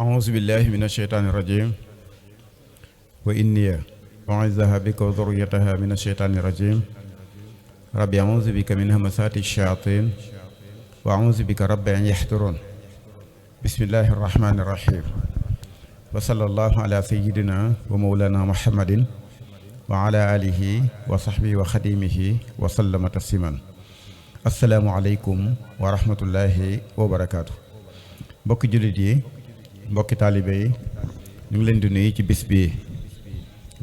أعوذ بالله من الشيطان الرجيم وإني أعيذها بك وذريتها من الشيطان الرجيم ربي أعوذ بك من همزات الشياطين وأعوذ بك رب أن يحضرون بسم الله الرحمن الرحيم وصلى الله على سيدنا ومولانا محمد وعلى آله وصحبه وخديمه وسلم تسليما السلام عليكم ورحمة الله وبركاته mbokki jullit yi mbokki taalibe yi ñu ngi leen di nuyu ci bis bi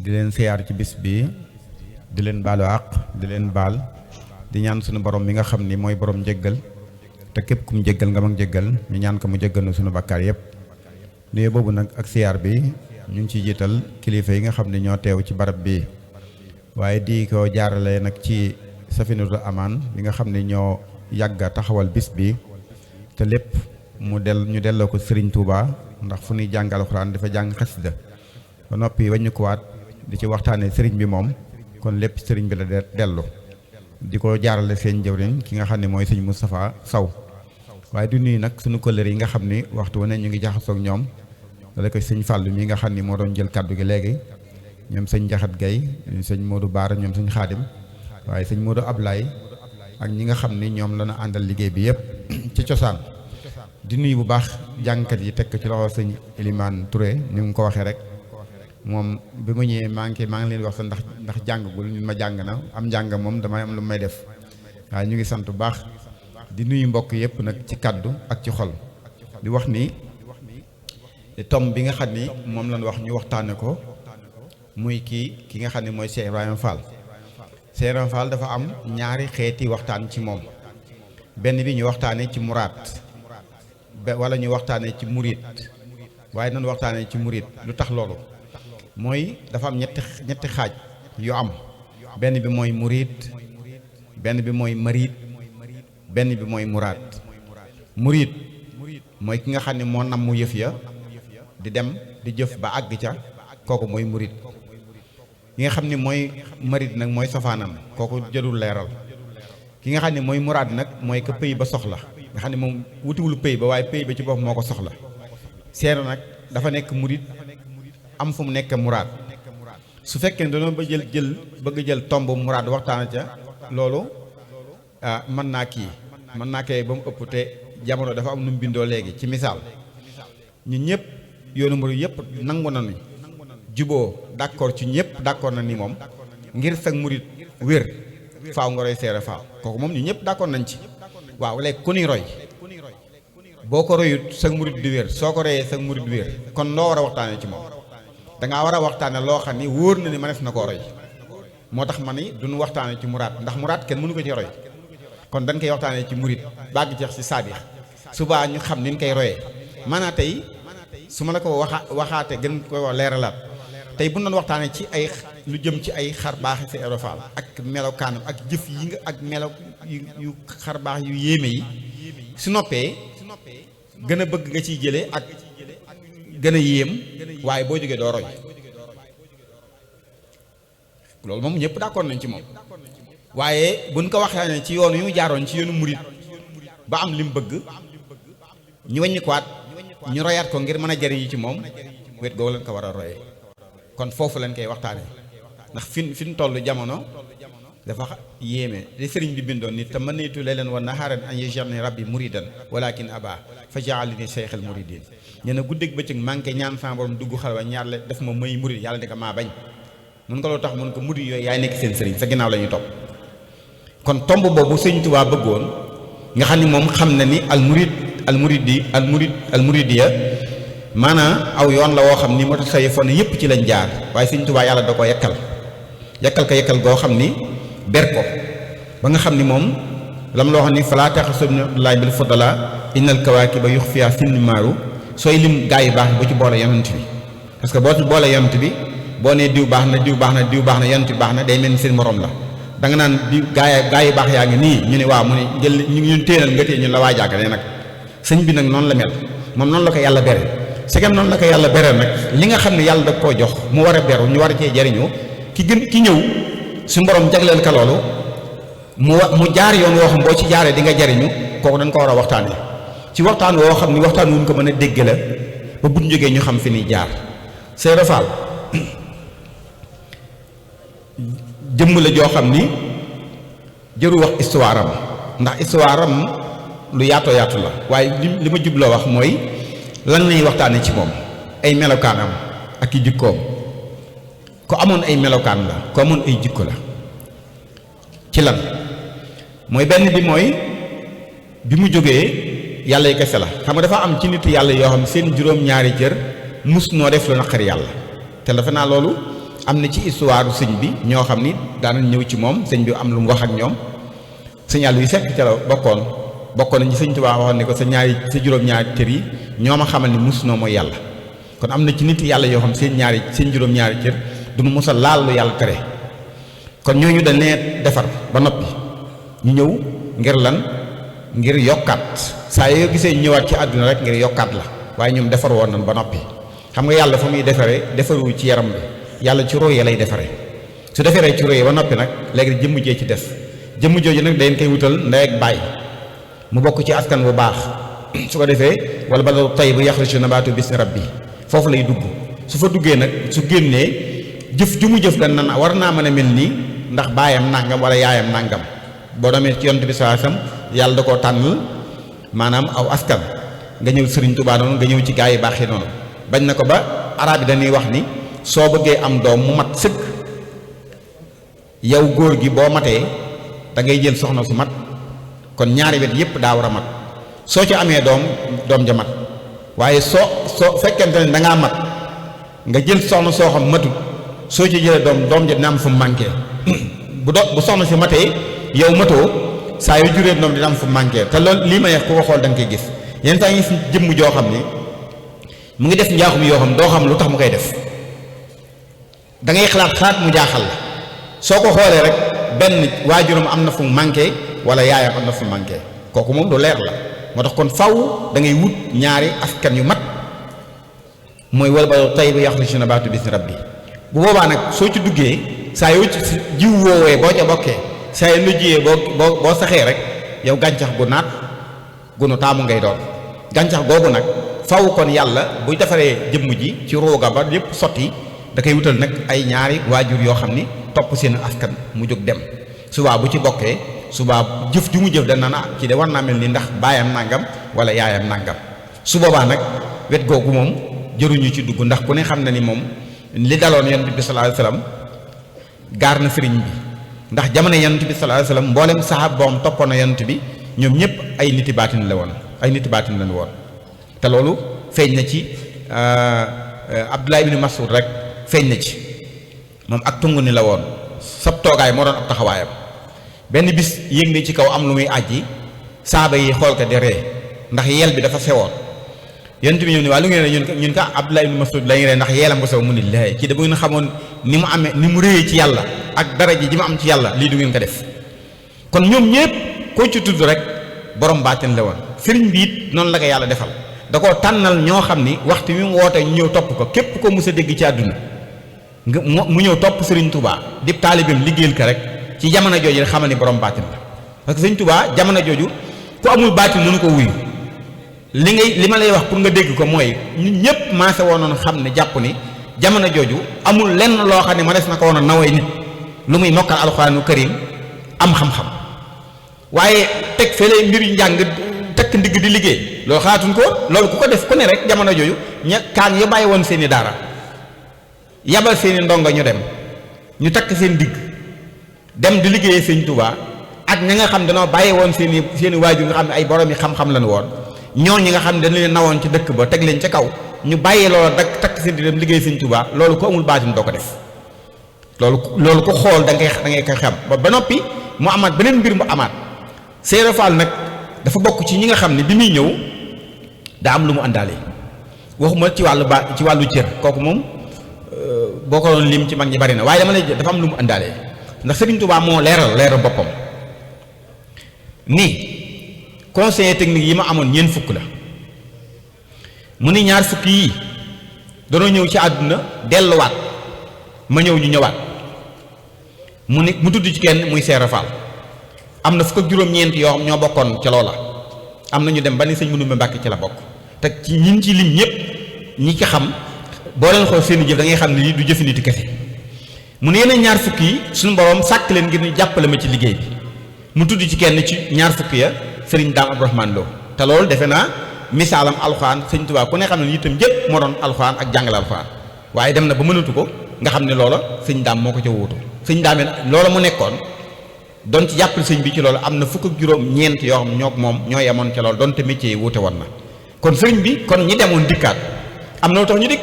di leen siyaar ci bis bi di leen baalu àq di leen baal di ñaan suñu borom mi nga xam ni mooy borom njëggal te képp ku mu jéggal nga mag jéggal ñu ñaan ko mu jéggal na suñu bakkaar yépp nuyu boobu nag ak siyaar bi ñu ngi ciy jiital kilifa yi nga xam ne ñoo teew ci barab bi waaye di ko jaarale nag ci Safinatul Amaan bi nga xam ne ñoo yàgga taxawal bis bi te lépp ñu delloo ko Serigne Touba ndax fu ñuy jàng alxuraan dafa jàng xasida ba noppi waññu ko waat di ci waxtaanee Serigne bi moom kon lépp Serigne bi la dellu di ko jaarale seen jëwriñ ki nga xam ne mooy sëñ Moustapha Sow waaye du nuyu nag suñu collègue yi nga xam ni waxtu wu ne ñu ngi jaxasoo ak ñoom dala ko sëñ Fallou mi nga xam ni moo doon jël kaddu gi léegi ñoom sëñ Jaxat Gay sëñ Modou Baara ñoom sëñ Xaadim waaye sëñ Modou Ablaye ak ñi nga xam ni ñoom la ñu àndal liggéey bi yëpp ci cosaan di nuyu bu baax jàngkat yi teg ci loxo sëñ Elimane Touré ni mu ko waxee rek moom bi mu ñëwee maa ngi leen wax sax ndax jàngagul ñun ma jàng na am njàng moom damay am lu may def waaye ñu ngi sant bu baax di nuyu mbokk yëpp nag ci kaddu ak ci xol di wax ni tom bi nga xam ni moom lañ wax ñu waxtaane ko muy ki nga xam ne mooy Cheikh Ibrahima Fall. Cheikh Ibrahima Fall dafa am ñaari xeeti waxtaan ci moom benn bi ñu waxtaane ci muraat wala ñu waxtaanee ci murit waaye nan waxtaanee ci murit lu tax loolu mooy dafa am ñetti xaaj yu am benn bi mooy murit benn bi mooy marit benn bi mooy muraat murit mooy ki nga xam ne moo nam mu yëf ya di dem di jëf ba àgg ca kooku mooy murit ki nga xam ne mooy marit nag mooy safaanam kooku jëlul leeral ki nga xam ne mooy muraat nag mooy ka pëy ba soxla nga xam ne moom wutiwul pëy ba waaye pëy ba ci bopp moo ko soxla seero nag dafa nekk murit am fu mu nekk muraad su fekkee ne dañoo ba bëgg jël tomb muraad waxtaan ca loolu mën naa kay ba mu ëpp te jamono dafa am nu mu bindoo léegi ci misaal ñun ñëpp yoonu murit yëpp nangu nañu juboo d'accord ci ñëpp d'accord na ni moom ngir sag murit wér faaw nga roy seere faaw kooku moom ñu ñëpp d'accord nañ ci waaw léegi ku ni roy boo ko royut sag murit di wér soo ko royee sag murit di wér kon loo war a waxtaane ci moom dangaa war a waxtaane loo xam ni wóor na ni mënees na koo roy moo tax ma ni duñu waxtaane ci muraat ndax muraat kenn mënu ko ci roy kon dañ koy waxtaane ci murit bàgg jeex ci saadix subaa ñu xam ni ñu koy royee maanaam tey su ma la ko waxaate gën ko leeralaat tey bu doon waxtaane ci ay lu jëm ci ay xar baax si Ibra ak melokaanam ak jëf yi nga ak melo yu xar baax yu yéeme yi su noppee gën a bëgg nga ciy jëlee ak gën a yéem waaye boo jógee doo roy loolu moom ñëpp d'accord nañ ci moom waaye buñ ko waxee ne ci yoon yu mu jaaroon ci yoonu murit ba am li mu bëgg ñu wàññi ko waat ñu royaat ko ngir mën a jariñu ci moom wet googu lañ ko war a royee kon foofu lañ koy waxtaanee ndax fi ñu toll jamono dafa yéeme li sëriñ bi bindoon nit te mën nitu leen wa naharan an yaj'alni rabbi muridan walakin aba fa ja'alni shaykhal muridin ñu ne guddeeg bëccëg manqué ñaan sama borom dugg xalwa ñaar la def ma may murid yàlla ne ko maa bañ mun ko loo tax mun ko murid yooyu yaay nekk seen sëriñ sa ginnaaw la ñuy topp kon tomb boobu sëñ Tuubaa bëggoon nga xam ni moom xam na ni al muridiya maanaam aw yoon la woo xam ni moo tax say fon yëpp ci lañ jaar waaye sëñ Tuubaa yàlla da ko yekkal goo xam ni ber ko ba nga xam ni moom lam loo xam ni falaa taxasubnalaay bil fudala innal kawaakiba yuxfiya sinimaaru sooy lim gaa yi baax bu ci boole yonent bi parce que boo ci boole yonent bi boo nee diw baax na yonent bi baax na day mel ni seen morom la da nga naan diw gaa yi baax yaa ngi nii ñu ne waaw mu ne jël ñun téenal nga téye ñun la waa jàggale nag sëñ bi nag noonu la mel moom noonu la ko yàlla bere segam noonu la ko yàlla bere nag li nga xam ne yàlla da koo jox mu war a beru ñu war a cee jariñoo ki ñëw su borom jagleel ka loolu mu jaar yoon woo xam boo ci jaaree di nga jariñu kooku dañ ko war a waxtaanee ci waxtaan woo xam ni waxtaan wuñ ko mën a dégg la ba buñ jógee ñu xam fi ni jaar. Seera Faal jëmm la joo xam ni jëru wax histoire am ndax histoire am lu yaatoo yaatu la waaye li ma jubloo wax mooy lan lañuy waxtaane ci moom ay melokaanam ak i jikkoom ko amoon ay melokaan la ko amoon ay jikko la ci lan mooy benn bi mooy bi mu jógee yàlla yi kese la xam nga dafa am ci nit yàlla yoo xam seen juróom-ñaari cër mus noo def lu naqari yàlla te dafa naa loolu am na ci histoire sëñ bi ñoo xam ni daanañ ñëw ci moom sëñ bi am lu mu wax ak ñoom sëñ yàlla yu sekk ca la bokkoon nañu sëñ Tuubaa waxoon ne ko sa juróom-ñaari cër yi ñoo ma xamal ni mus noo mooy yàlla kon am na ci nit yàlla yoo xam seen juróom-ñaari cër du mu musa laal lu yàlla tere kon ñooñu dañ leen defar ba noppi ñu ñëw ngir lan ngir yokkaat saa yoo gisee ñëwaat ci àdduna rek ngir yokkaat la waaye ñoom defar woon nañ ba noppi xam nga yàlla fa muy defaru ci yaram bi yàlla ci roy lay defare su defaree ci roy ba noppi nag léegi jëmm jee ci des jëmm jooju nag dañ koy wutal ndey ak baay mu bokk ci askan bu baax su ko defee wala baladu tayyib yaxruju nabaatu bismi rabbi foofu lay dugg su fa duggee nag su génnee jëf ju mu jëf dañ na war naa mën a mel nii ndax baayam nàngam wala yaayam nàngam boo demee ci yonent bi sallallahu alayhi wasallam yàlla da koo tànnal maanaam aw askan nga ñëw Sëriñ Tuubaa noonu nga ñëw ci gaa yi baax yi noonu bañ na ko ba arab yi dañuy wax ni soo bëggee am doom mu mat sëkk yow góor gi boo matee da ngay jël soxna su mat kon ñaari wet yépp daa war a mat soo ci amee doom ja mat waaye soo fekkente ne da ngaa mat nga jël soxna soo xam matut soo ci jëlee doom ja dina am fu mu manqué bu soxna si matee yow matoo saa yu juree doom dina am fu mu manqué te loolu lii ma yeex ku ko xool da nga koy gis yenn saa ngi si jëmm joo xam ni mu ngi def njaaxum yoo xam doo xam lu tax mu koy def da ngay xalaat mu jaaxal la soo ko xoolee rek benn waajuram am na fu mu manqué wala yaayam am na fu mu manqué kooku moom lu leer la moo tax kon faw da ngay wut ñaari askan yu mat mooy wala ba tey ba yaxruju nabaatu bismi rabbi bu boobaa nag soo ci duggee saa yoo ci jiw woowee boo ca bokkee saa yoo lu jiyee boo saxee rek yow gàncax gu naat gu nu taamu ngay doon gàncax googu nag faw kon yàlla buy defaree jëmm ji ci rooga ba yépp sotti da koy wutal nag ay ñaari waajur yoo xam ni topp seen askan mu jóg dem subaa bu ci bokkee subaa jëf ju mu jëf dana na ci de war naa mel ni ndax baayam nangam wala yaayam nangam su boobaa nag wet googu moom jëruñu ci dugg ndax ku ne xam na ni moom li daloon yonent bi sallallahu alayhi wasallam gaar na sëriñ bi ndax jamono yonent bi sallallahu alayhi wasallam mboolem saxaab boom toppoon na yonent bi ñoom ñëpp ay niti baatin la woon ay niti baatin lañu woon te loolu feeñ na ci Abdullah ibn Mas'ud rek feeñ na ci moom ak tungu ni la woon sab toogaay moo doon ab taxawaayam benn bis yéeg ne ci kaw am lu muy àjji saaba yi xool ko di ree ndax yel bi dafa sewoon yonent bi ñëw ni waa lu ngeen ñun ka Abdullah ibn Mas'ud lañu ree ndax yeelam bu sew mu ni laay kii da bu ngeen xamoon ni mu amee ni mu réyee ci yàlla ak daraja ji ma am ci yàlla lii du ngeen ko def kon ñoom ñëpp koo ci tudd rek borom baatin la woon sëriñ bi it noonu la ko yàlla defal da koo tànnal ñoo xam ni waxtu wi mu wootee ñu ñëw topp ko képp ko mus a dégg ci àdduna nga mu ñëw topp Sëriñ Touba di taalibeem liggéeyal ko rek ci jamono jooju rek xamal ni borom baatin la parce que Sëriñ Touba jamono jooju ku amul baatin mënu ko wuyu li ma lay wax pour nga dégg ko mooy ñun ñëpp maase woonoon xam ne jàpp ni jamono jooju amul lenn loo xam ne ma des na ko woon a nawee nit lu muy mokkal alxuraanu karim am xam-xam waaye teg fële mbir yu njàng tekk ndigg di liggéey loolu xalaatuñ ko loolu ku ko def ku ne rek jamono jooju kaan ya bàyyi woon seeni daara yabal seeni ndongo ñu dem ñu takk seen digg dem di liggéeyee Sëriñ Tuubaa ak ña nga xam danoo bàyyi woon seeni waajur nga xam ne ay borom yi xam-xam lañu woon ñoo ñi nga xam ne dañ leen nawoon ci dëkk ba teg leen ca kaw ñu bàyyi loolu dak takk seen di dem liggéey Sëriñ Tuubaa loolu ko amul baatin doo ko def loolu ko xool da ngay koy xam ba noppi mu amaat beneen mbir mu amaat Seera Faal nag dafa bokk ci ñi nga xam ne bi muy ñëw daa am lu mu àndaale waxuma ci wàllu cër kooku moom boo ko doon lim ci mag ñi bari na waaye dama lay dafa am lu mu àndaale ndax Sëriñ Tuubaa moo leeral boppam ni conseiller technique yi ma amoon ñeent fukk la mu ni ñaar fukk yii danoo ñëw ci àdduna delluwaat ma ñëw ñu ñëwaat mu tudd ci kenn muy Seera Faal am na fukk ak juróom-ñeent yoo xam ñoo bokkoon ca loola am na ñu dem ba ni sëñ Mënumbe Mbàkke ci la bokk te ci ñin ci lim ñëpp ñi ci xam boo leen xool seen i jëf da ngay xam ne lii du jëfi nit kese mu ne yeneen ñaar fukk yi suñu borom sàkk leen ngir ñu jàppale ma ci liggéey bi mu tudd ci kenn ci ñaar fukk ya sëriñ Daam Abdourahmane Lo te loolu defe naa misaalam alxuraan sëñ Tuubaa ku ne xam ne itam jëpp moo doon alxuraan ak jàngale alxuraan waaye dem na ba mënatu ko nga xam ne loola sëñ Daam moo ko ca wuutu sëñ Daam loola mu nekkoon doon ci jàppale sëñ bi ci loolu am na fukk ak juróom ñeent yoo xam ñoo moom ñoo yemoon ca loolu doonte métier yi wuute woon na kon sëriñ bi kon ñi demoon dikkaat am na lu tax ñu dikk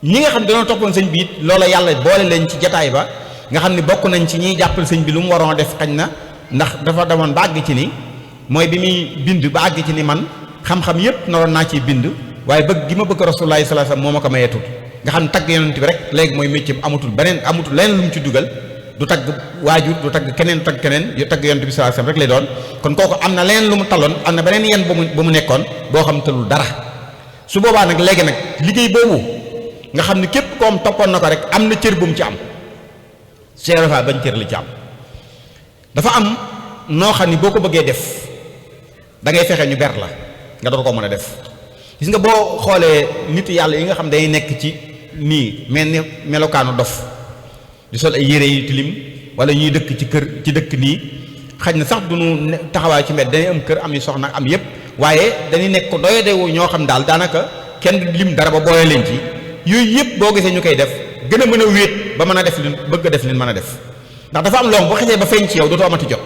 ñi nga xam ne dañoo toppoon sëñ bi it loola yàlla boole leen ci jataay ba nga xam ne bokk nañ ci ñiy jàppale sëñ bi lu mu waroon a def xañ na ndax dafa demoon ba àgg ci ni mooy bi muy bind ba àgg ci ni man xam-xam yépp naroon naa ciy bind waaye bëgg gi ma bëgg Rasulullah sallallahu alayhi wasallam moo ma ko mayeetul nga xam ne tagg yonent bi rek léegi mooy métier bi amatul leneen lu mu ci dugal du tagg waajur du tagg keneen yu tagg yonent bi sallallahu alayhi wasallam rek lay doon kon kooku am na leneen lu mu taloon am na beneen yenn ba mu nekkoon boo xam talul dara su boobaa nag léegi nag liggéey boobu nga xam ne képp koom toppoon na ko rek am na cër bu mu ci am Cheikh Rafa bañ cër li ci am dafa am noo xam ni boo ko bëggee def da ngay fexe ñu ber la nga door ko mën a def gis nga boo xoolee nit yàlla yi nga xam day nekk ci nii mel ni melokaanu dof di sol ay yére yu tilim wala ñuy dëkk ci dëkk nii xaj na sax duñu taxawaay ci mbedd dañuy am kër am yi soxna am yépp waaye dañuy nekk ko doyadewu ñoo xam daal daanaka kenn du lim dara ba boole leen ci yooyu yëpp boo gisee ñu koy def gën a mën a wéet ba mën a def li bëgg a def li mën a def ndax dafa am loom boo xesee ba feeñ ci yow dootoo amati jot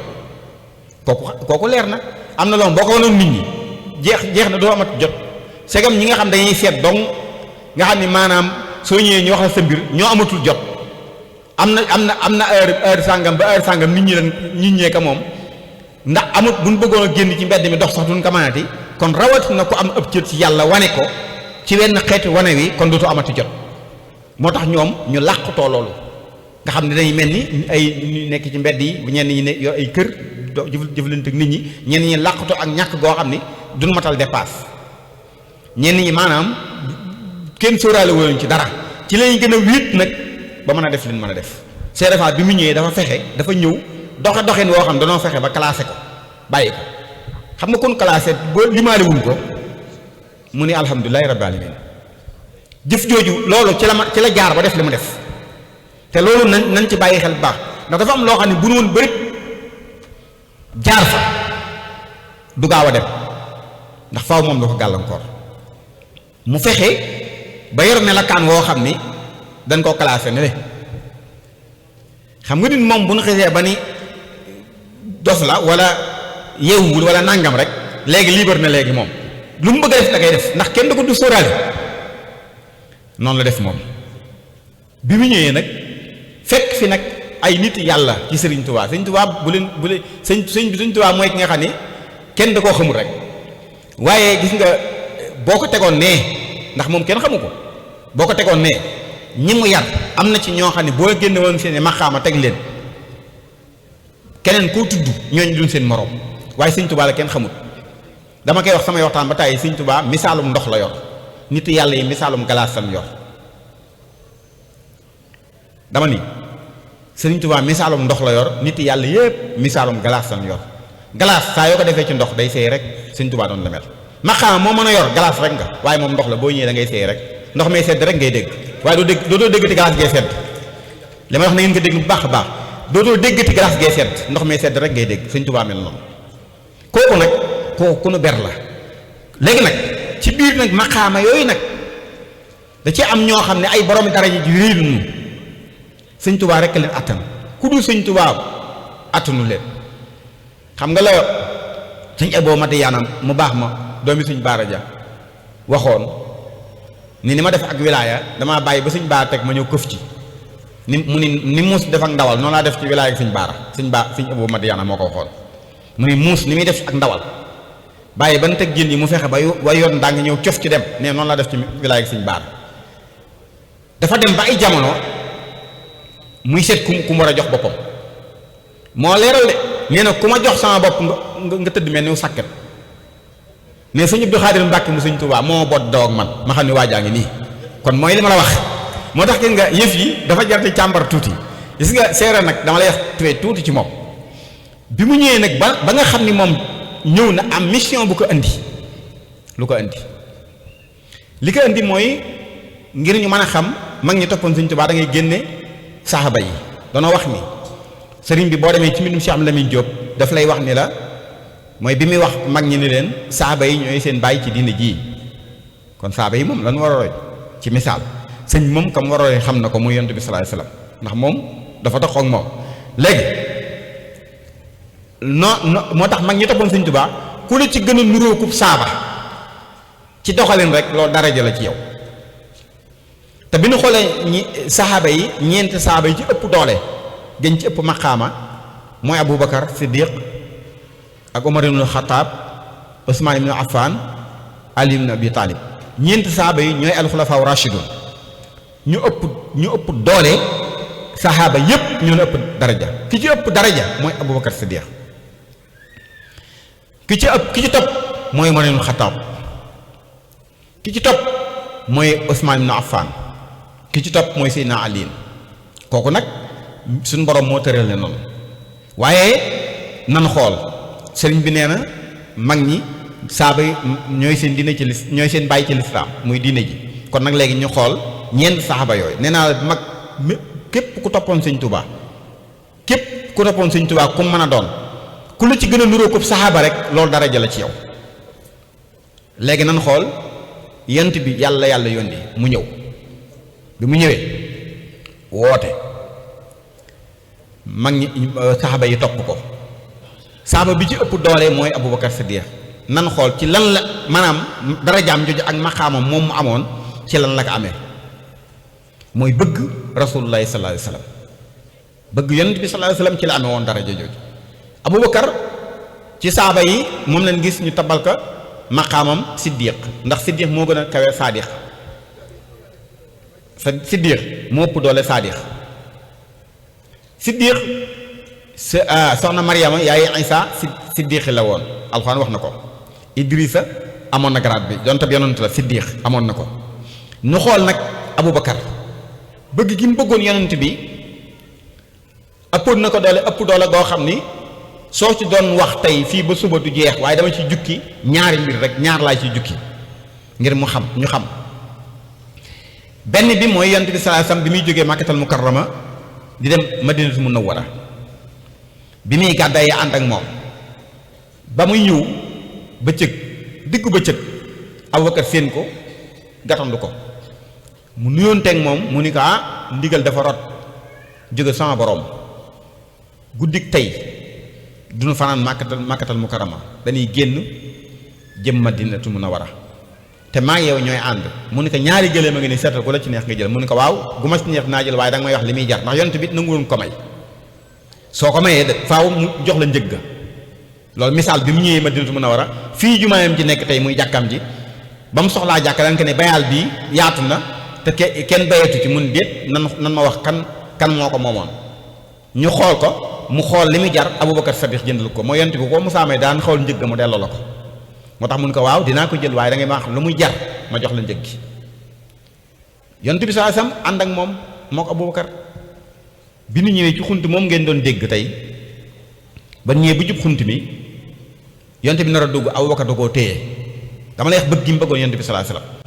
kooku leer na am na loom boo ko wanoon nit ñi jeex na doo amati jot segam ñi nga xam dañuy seet dong nga xam ni maanaam soo ñëwee ñu wax la sa mbir ñoo amatul jot am na heure sàngam ba heure sàngam nit ñee ka moom ndax amut buñ bëggoon a génn ci mbedd mi dox sax duñ ko mënati kon rawatina ku am ëpp cër ci yàlla wane ko ci wenn xeetu wane wi kon dootu amati jot moo tax ñoom ñu làqutoo loolu nga xam ne dañuy mel ni ay ñu nekk ci mbedd yi ñenn ñi ne yoo ay kër jëflante ak nit ñi ñenn ñi làqutoo ak ñàkk goo xam ni duñ matal dépasse ñenn ñi maanaam kenn sóoraale woon ci dara ci lañuy gën a wéet nag ba mën a def li mën a def CRFA bi mu ñëwee dafa ñëw doxin woo xam danoo fexe ba classé ko bàyyi ko xam nga kon classé boo limaale wuñ ko mu ni alhamdulilahi rabbil alamin jëf jooju loolu ci la jaar ba def li mu def te loolu nañ ci bàyyi xel bu baax ndax dafa am loo xam ne bu nu woon bëri jaar fa du gaaw a dem ndax faaw moom la ko gàllankoor mu fexe ba yor melakaan woo xam ni dañ koo classé ne le xam nga nit moom bu nu xesee ba ni dof la wala yeewul wala nangam rek léegi libre na léegi moom lu mu bëgg a def da ngay def ndax kenn da ko du sóoraale noonu la def moom bi mu ñëwee nag fekk fi nag ay nit yàlla ci Sëriñ Tuubaa Sëriñ Tuubaa bu leen Sëriñ Tuubaa mooy ki nga xam ni kenn da koo xamul rek waaye gis nga boo ko tegoon nee ndax moom kenn xamu ko boo ko tegoon nee ñi mu yar am na ci ñoo xam ne boo génne woon seen maqaama teg leen keneen koo tudd ñooñu duñ seen morom waaye Sëriñ Tuubaa la kenn xamul dama koy wax samay waxtaan ba tàyyi Sëriñ Tuubaa misaalum ndox la yor nit yàlla yi misaalum galaas sam yor dama ni Sëriñ Tuubaa misaalum ndox la yor nit yàlla yépp misaalum galaas sam yor galaas saa yoo ko defee ci ndox day seey rek Sëriñ Tuubaa doon la mel maqaama moo mën a yor galaas rek nga waaye moom ndox la boo ñëwee da ngay seey rek ndox may sedd rek ngay dégg waaye dootoo déggati galaas gay sedd li may wax na ngeen ko dégg bu baax a baax dootoo déggati galaas gay sedd ndox may sedd rek ngay dégg Sëriñ Tuubaa mel noonu kooku nag kooku nu ber la léegi nag ci biir nag maqaama yooyu nag da ci am ñoo xam ne ay borom dara ji réy nu Sëriñ Tuubaa rek leen attan ku dul Sëriñ Tuubaa attanu leen xam nga la sëñ Abo Madiyaanam mu baax ma doomi Sëriñ Baara Ja waxoon ni ma def ak wilaaya damaa bàyyi ba Sëriñ Baara teg ma ñëw këf ci ni muus def ak ndawal noonu laa def ci wilaaya ak Sëriñ Abo Madiyaanam moo ko waxoon mu ni muus ni muy def ak ndawal bàyyi ban teg jën yi mu fexe ba yoon ndaa ngi ñëw cof ci dem ne noonu laa def ci wilaaya ak Sëriñ Baara dafa dem ba ay jamono muy seet ku mu war a jox boppam moo leeral de nee na ku ma jox sama bopp nga tëdd mel ni sàkket ne Sëriñ Abdou Xaadir Mbàkke mu Sëriñ Tuubaa moo boot daw ak man ma xam ne waajaa ngi nii kon mooy li ma la wax moo tax gis nga yëf yi dafa jarte càmbar tuuti gis nga seere nag dama lay wax tuuti ci moom bi mu ñëwee nag ba nga xam ni moom ñëw na am mission bu ko andi lu ko andi li ko indi mooy ngir ñu mën a xam mag ñi toppoon Sëriñ Tuubaa da ngay génne saxaaba yi. danoo wax ni sëriñ bi boo demee ci mbindum Cheikh Lamine Diop daf lay wax ni la mooy bi muy wax mag ñi ni leen saxaaba yi ñooy seen bàyyi ci diine ji kon saxaaba yi moom lan war a roy ci misaal sëñ moom kam war a roy xam na ko muy Yonent bi sallallahu alayhi wasallam ndax moom dafa dox ak moom léegi moo tax mag ñi toppoon Sëriñ Tuubaa ku la ci gën a nuróokub saaba ci doxalin rek loolu daraja la ci yow. te bi ñu xoolee ñi saxaaba yi ñeenti saxaaba yi ci ëpp doole gën ci ëpp maqaama mooy Aboubacar Siddiq ak Omar ibn Khattab Ousmane ibn Affan Ali ibn Abi Talib ñeenti saxaaba yi ñooy alxulafaa rashidun ñu ëpp doole saxaaba yépp ñoo ëpp daraja ki ci ëpp daraja mooy Aboubacar Siddiq ki ci topp mooy Omar ibn Khattab ki ci topp mooy Ousmane ibn Affan ki ci topp mooy Seydina Ali kooku nag suñ borom moo tëral ne noonu waaye nan xool sëriñ bi nee na mag ñi saaba yi ñooy seen diine ci ñooy seen bàyyi ci lislaam muy diine ji kon nag léegi ñu xool ñeent saxaaba yooyu nee naa mag képp ku toppoon Sëriñ Tuubaa képp ku toppoon Sëriñ Tuubaa ku mën a doon ku la ci gën a nuroo ko saxaaba rek loolu daraja la ci yow léegi nan xool yent bi yàlla yónni mu ñëw bi mu ñëwee woote mag ñi saxaaba yi topp ko saxaaba bi ci ëpp doole mooy Aboubacar Siddiq nan xool ci lan la maanaam darajaam jooju ak maqaamam moom mu amoon ci lan la ko amee mooy bëgg rasulullahi sallallahu alayhi wasallam bëgg yonent bi sallallahu alayhi wasallam ci la amee woon daraja jooju Aboubacar ci saxaaba yi moom leen gis ñu tabal ko maqaamam Siddiq ndax Siddiq moo gën a kawe Saadiq Siddiq moo ëpp doole Saadiq Siddiq soxna Mariama yaay Isa Siddiq la woon alxuraan wax na ko Idrissa amoon na grade bi donte bi yonent la Siddiq amoon na ko ñu xool nag Aboubacar bëgg gi mu bëggoon yonent bi ëppoon na ko doole ëpp doole goo xam ni soo ci doon wax tey fii ba suba du jeex waaye dama ci jukki ñaari mbir rek ñaar laa ci jukki ngir mu xam ñu xam benn bi mooy yonent bi sallallahu alayhi wasallam bi muy jógee Makkatal Mukarrama di dem Madinatul Munawwara bi muy gàddaay ànd ak moom ba muy ñëw bëccëg diggu bëccëg Aboubacar séen ko gatandu ko mu nuyoonteeg moom mu ni ko ndigal dafa rot jóge sama borom guddik tey duñu fanaan Makkatal Mukarrama dañuy génn jëm Madinatul Munawwara te maa ngi yow ñooy ànd mu ni ko ñaari gëléem a ngi ni seetal ko la ci neex nga jël mu ni ko waaw gu ma ci neex naa jël waaye danga may wax li muy jar ndax yonent bi nanguwoon ko may soo ko mayee de faaw mu jox la njëg ga loolu misaal bi mu ñëwee Madinatul Munawwara fii jumaayam ji nekk tey muy jàkkam ji ba mu soxlaa jàkka danga ko ne bayaal bii yaatu na te kenn bayeetu ci mun déet nan ma wax kan moo ko moomoon ñu xool ko mu xool li muy jar Aboubacar Sadiq jëndal ko mooy yonent bi ko Musaa may daan xool njëg ga mu delloo la ko moo tax mun ko waaw dinaa ko jël waaye da ngay ma wax lu muy jar ma jox la njëg gi yonent bi saa sam ànd ak moom moo ko Aboubacar bi nu ñëwee ci xunt moom ngeen doon dégg tey ba ñëwee bu jub xunt mi yonent bi nar a dugg Aboubacar da koo téye dama lay wax bëgg gi mu bëggoon yonent bi sallallahu alayhi wasallam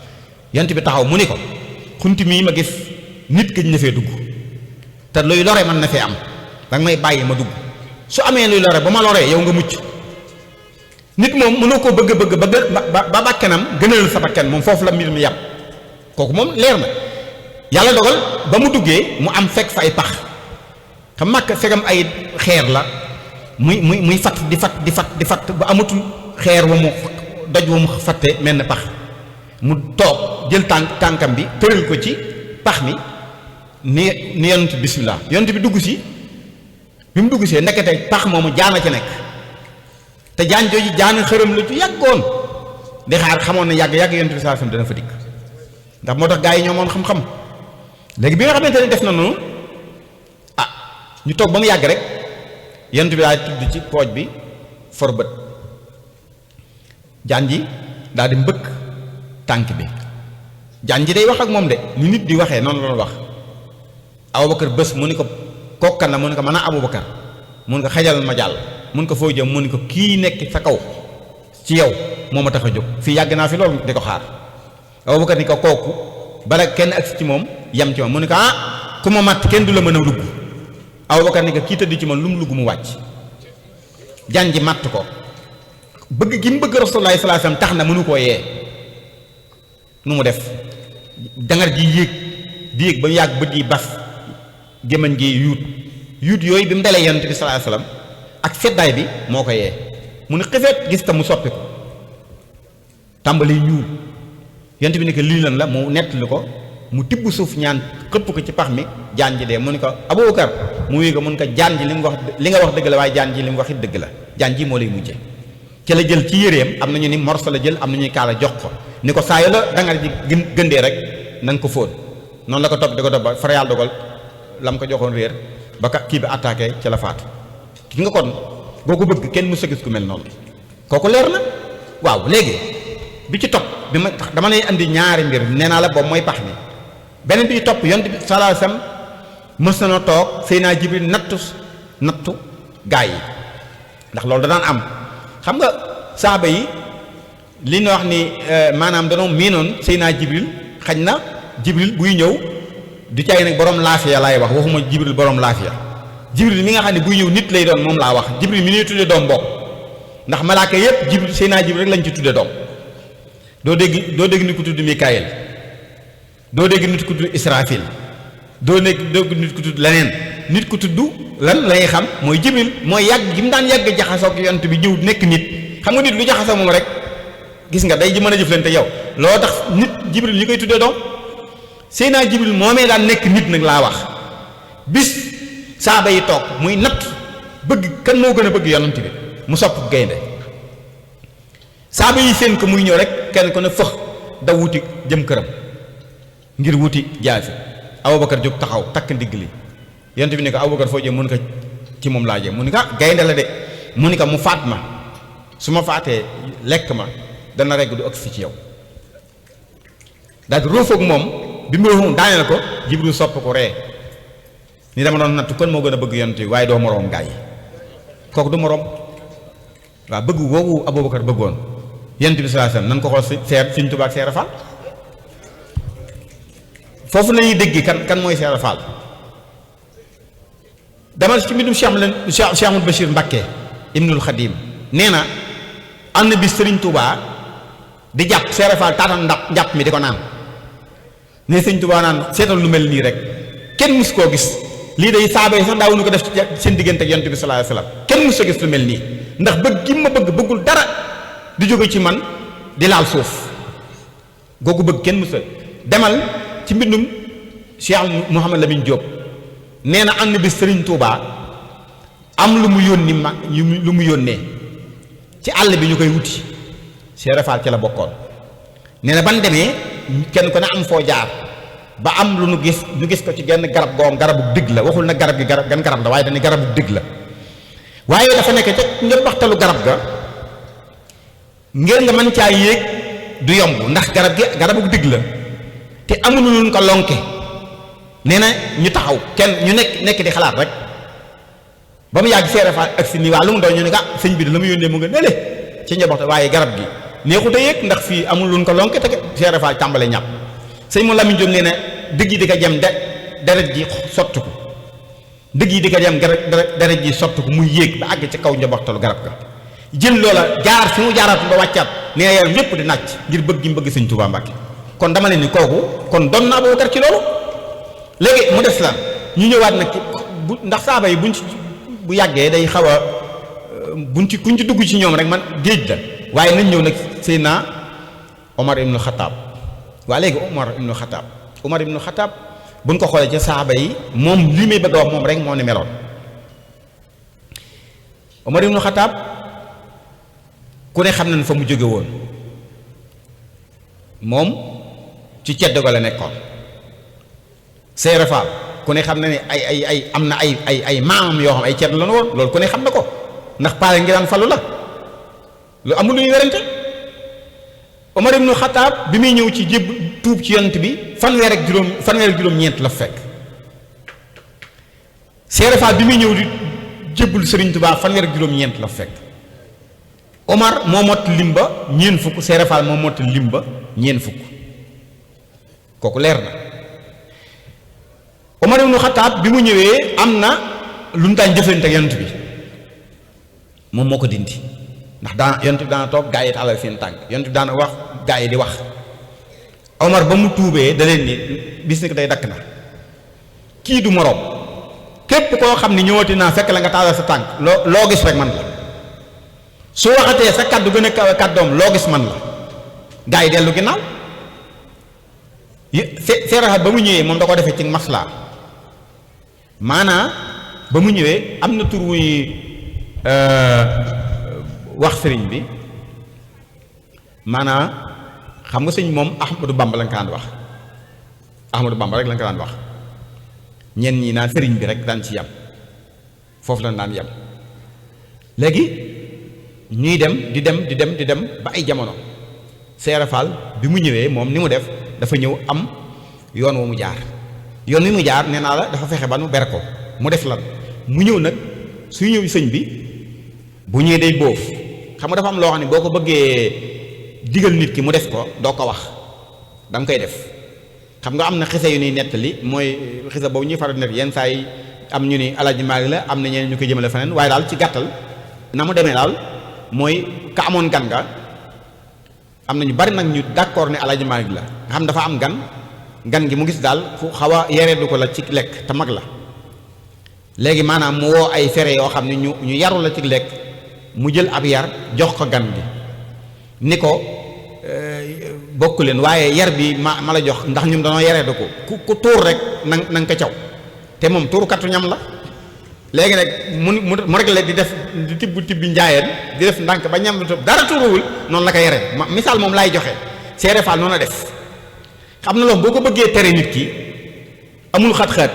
yonent bi taxaw mu ni ko xunt mii ma gis nit gëj na fee dugg te luy lore mën na fee am danga may bàyyi ma dugg su amee luy lore ba ma loree yow nga mucc nit moom mënoo koo bëgg ba bakkenam gënal sa bakken moom foofu la mbir mi yàpp kooku moom leer na yàlla dogal ba mu duggee mu am fekk fa ay pax xam màkk fegam ay xeer la muy fatt di fatt ba amatul xeer wa mu doj wa mu fatte mel ne pax mu toog jël tànkam bi tëral ko ci pax mi ni yonent bismillah yonent bi dugg si bi mu dugg see ndekete pax moomu jaana ci nekk te jaan jooju jaan xërëm la ci yàggoon di xaar xamoon na yàgg yonent bi saa sam dana fa dikk ndax moo tax gaa yi ñoo moon xam-xam léegi bi nga xamante ne def na noonu ñu toog ba mu yàgg rek yonent bi daal tudd ci pooj bi for bët jaan ji daal di mbëkk tànk bi jaan ji day wax ak moom de ni nit di waxee noonu la doon wax Aboubacar bés mu ni ko kokkan la mu ni ko mën a Aboubacar mu ni ko xajal ma jàll mun ko foo jëm mu ni ko kii nekk sa kaw ci yow moo ma tax a jóg fii yàgg naa fi loolu di ko xaar Abubakar ni ko kooku bala kenn agsi ci moom yam ci moom mu ne ko ku ma matt kenn du la mën a lugg. Abubakar ni ko kii tëdd ci man lu mu lugg mu wàcc. jaan ji matt ko bëgg gi mu bëgg Rasulullah sallallahu alayhi wasallam tax na mënu koo yee nu mu def dangar ji yéeg di yéeg ba mu yàgg bët yi bas gémmañ gi yuut yooyu bi mu dalee yonent bi sallallahu alayhi wasallam ak seddaay bi moo ko yee mu ne xefeet gis ta mu soppi ko tàmbali ñuul yonent bi ni ko lii lan la mu nettali ko mu tibb suuf ñaan xëpp ko ci pax mi jaan ji dee mu ne ko Abubakar mu wéy ko mun ko jaan ji li nga wax dëgg la waaye jaan ji li mu wax it dëgg la jaan ji moo lay mujje ca la jël ci yéreem am nañu ni morso la jël am nañuy kaala jox ko ni ko saa yu la dangar ji gëndee rek na nga ko fóon noonu la ko topp di ko topp ba far yàlla dogal la mu ko joxoon réer ba kii bi attaqué ca la faatu ki nga kon boo ko bëgg kenn mës a gis ku mel noonu kooku leer na waaw léegi bi ci topp bi ma dama lay andi ñaari mbir nee naa la boobu mooy pax mi beneen bi topp yonent bi sallallahu alayhi wasallam mës na toog Seydina Jibril nattu gaa yi ndax loolu da daan am xam nga saaba yi li ñu wax ni maanaam danoo miinoon Seydina Jibril xañ na Jibril buy ñëw du caay nag borom laafiya laay wax waxuma Jibril borom laafiya Jibril mi nga xam ne buy ñëw nit lay doon moom laa wax Jibril mi ñuy tudde doom bokk ndax malaaka yépp Jibril Seydina Jibril rek lañ ci tudde doom doo dégg nit ku tudd Mikaayil doo dégg nit ku tudd Israfil doo dégg nit ku tudd leneen nit ku tudd lan lay xam mooy Jibril mooy yàgg gi mu daan yàgg jaxasoo ak yonent bi ñëw nekk nit xam nga nit lu jaxasoo moom rek gis nga day ji mën a jëflante yow loo tax nit Jibril ñi koy tuddee doom Seydina Jibril moomee daan nekk nit nag laa wax bis saaba yi toog muy natt bëgg kan moo gën a bëgg yonent bi mu sopp gaynde saaba yi seen ko muy ñëw rek kenn ko ne fëx daw wuti jëm këram ngir wuti jaasi Abubakar jóg taxaw takk ndigg li yonent bi ne ko Abubakar foo jëm mun ko ci moom laa jëm mu ni ko gaynde la de mu ni ko mu faat ma su ma faatee lekk ma dana regg du agsi ci yow daal di róofoog moom bi mu róofoog daane ko Jibril sopp ko ree ni dama doon natt kon moo gën a bëgg yonent bi waaye doo moroom gaa yi kooku du moroom waaw bëgg woowu Abubakar bëggoon yonent bi sallallahu alayhi wasallam nan ko xool Sëriñ Tuubaa ak Seera Faal foofu lañuy dégg kan mooy Seera Faal dama ci mbindum Cheikh Ahmadou Bachir Mbacké Ibnul Xadim nee na am na bi Sëriñ Tuubaa di jàpp Seera Faal taataan njàpp mi di ko naan ne Sëriñ Tuubaa naan seetal lu mel nii rek kenn mus koo gis lii day saaba yi sax daawuñu ko def ci seen diggante ak yonent bi sallallahu alayhi wasallam kenn mus a gis lu mel nii ndax bëgg gi ma bëggul dara di jóge ci man di laal suuf googu bëgg kenn mus a demal ci mbindum Cheikh Mouhamad Lamine Diop nee na am na bi Sëriñ Tuubaa am lu mu yónni lu mu yónnee ci àll bi ñu koy wuti Cheikh Rafal ci la bokkoon nee na ban demee kenn ko ne am foo jaar ba am lu ñu gis ko ci genn garab goom garabu dëgg la waxul na garab gi gan garab la waaye dañu garabu dëgg la waaye dafa nekk ca njëmbaxtalu garab ga ngir nga mën caa yéeg du yomb ndax garab gi garabu dëgg la te amuñu luñ ko lonke nee na ñu taxaw kenn ñu nekk di xalaat rek ba mu yàgg Seera Faal ak si nii waa lu mu doon ñu ne ah sëñ bi de la mu yónnee mu nga nele ci njëmbaxtal waaye garab gi neexut a yéeg ndax fii amul luñ ko lonke te Seera Faal tàmbale ñàpp sëñ mu Lamin Jóob nee na dëgg yi di ko jëm deret ji sotti ko dëgg yi di ko jëm deret ji sotti ko muy yéeg ba àgg ci kaw njëmbaxtalu garab ga jël loola jaar fi mu jaaraatu ba wàccaat nee na yaram lépp di nàcc ngir bëgg gi mu bëgg sëñ Tuubaa Mbàkke kon dama leen ni kooku kon doon na Abubakar ci loolu léegi mu des la ñu ñëwaat nag bu ndax saaba yi bu yàggee day xaw a kuñ ci dugg ci ñoom rek man géej la waaye nañ ñëw nag Seydina Omar ibnu Xataab waa léegi Omar ibnu Xataab buñ ko xoolee ca saaba yi moom li may bëgg a wax moom rek moo ni meloon Omar ibnu Xataab ku ne xam nañ fa mu jóge woon moom ci ceddo ga la nekkoon Seera Faal ku ne xam na ne ay am na ay maamam yoo xam ay ceddo la woon loolu ku ne xam na ko ndax paale ngi daan falu la lu amul lu ñuy werante Omar ibnu Xataab bi muy ñëw ci jébb tuub ci yonent bi fanweer ak juróom-ñeent la fekk Seera Faal bi muy ñëw di jébbul Sëriñ Tuubaa fanweer ak juróom-ñeent la fekk Omar moo mott limba ñeent fukk Seera Faal moo mott limba ñeent fukk kooku leer na. Omar ibnu Xataab bi mu ñëwee am na lu mu daan jëflante ak yonent bi moom moo ko dindi ndax daan yonent bi daana toog gaa yi tàllal seen tànk yonent bi daana wax gaa yi di wax. Omar ba mu tuubee da leen ni bis ni ko day dakk na kii du moroom képp koo xam ni ñëwati naa fekk la nga tàllal sa tànk loo gis rek man la su waxatee sa kaddu gën a kawe kàddoom loo gis man la gaa yi dellu ginnaaw seeraxa ba mu ñëwee moom da ko defee ci maslaa maanaa ba mu ñëwee am na tur wuy wax sëriñ bi maanaa xam nga sëñ moom Ahmadou Bamba lañ ko daan wax Ahmadou Bamba rek lañ ko daan wax ñenn ñi naan sëriñ bi rek daan ci yam foofu lañ daan yam léegi ñuy dem di dem ba ay jamono Seera Fall bi mu ñëwee moom ni mu def dafa ñëw am yoon wa mu jaar yoon wi mu jaar nee naa la dafa fexe ba nu ber ko mu def lan mu ñëw nag suy ñëw sëñ bi bu ñëwee day bóof xam nga dafa am loo xam ne boo ko bëggee digal nit ki mu def ko doo ko wax da nga koy def xam nga am na xisa yu ñuy nettali mooy xisa boobu ñuy faral di nekk yenn saa yi am ñu ni Alaaji Maalik la am na ñeneen ñu koy jëmale feneen waaye daal ci gàttal na mu demee daal mooy ka amoon gan nga am na ñu bari nag ñu d'accord ne Alaaji Maalik la nga xam dafa am gan gi mu gis daal fu xaw a yereedu ko la ci lekk te mag la léegi maanaam mu woo ay fere yoo xam ne ñu yaru la ci lekk mu jël ab yar jox ko gan gi ni ko bokk leen waaye yar bi ma la jox ndax ñun dañoo yareedu ko ku tuur rek na nga ko caw te moom tuurukatu ñam la léegi nag mu rek la di def di tibbi njaayeen di def ndànk ba ñam dara tuuruwul noonu la ko yare misaal moom laay joxe Seere Faal noonu la def xam na loolu boo ko bëggee tere nit ki amul xat-xat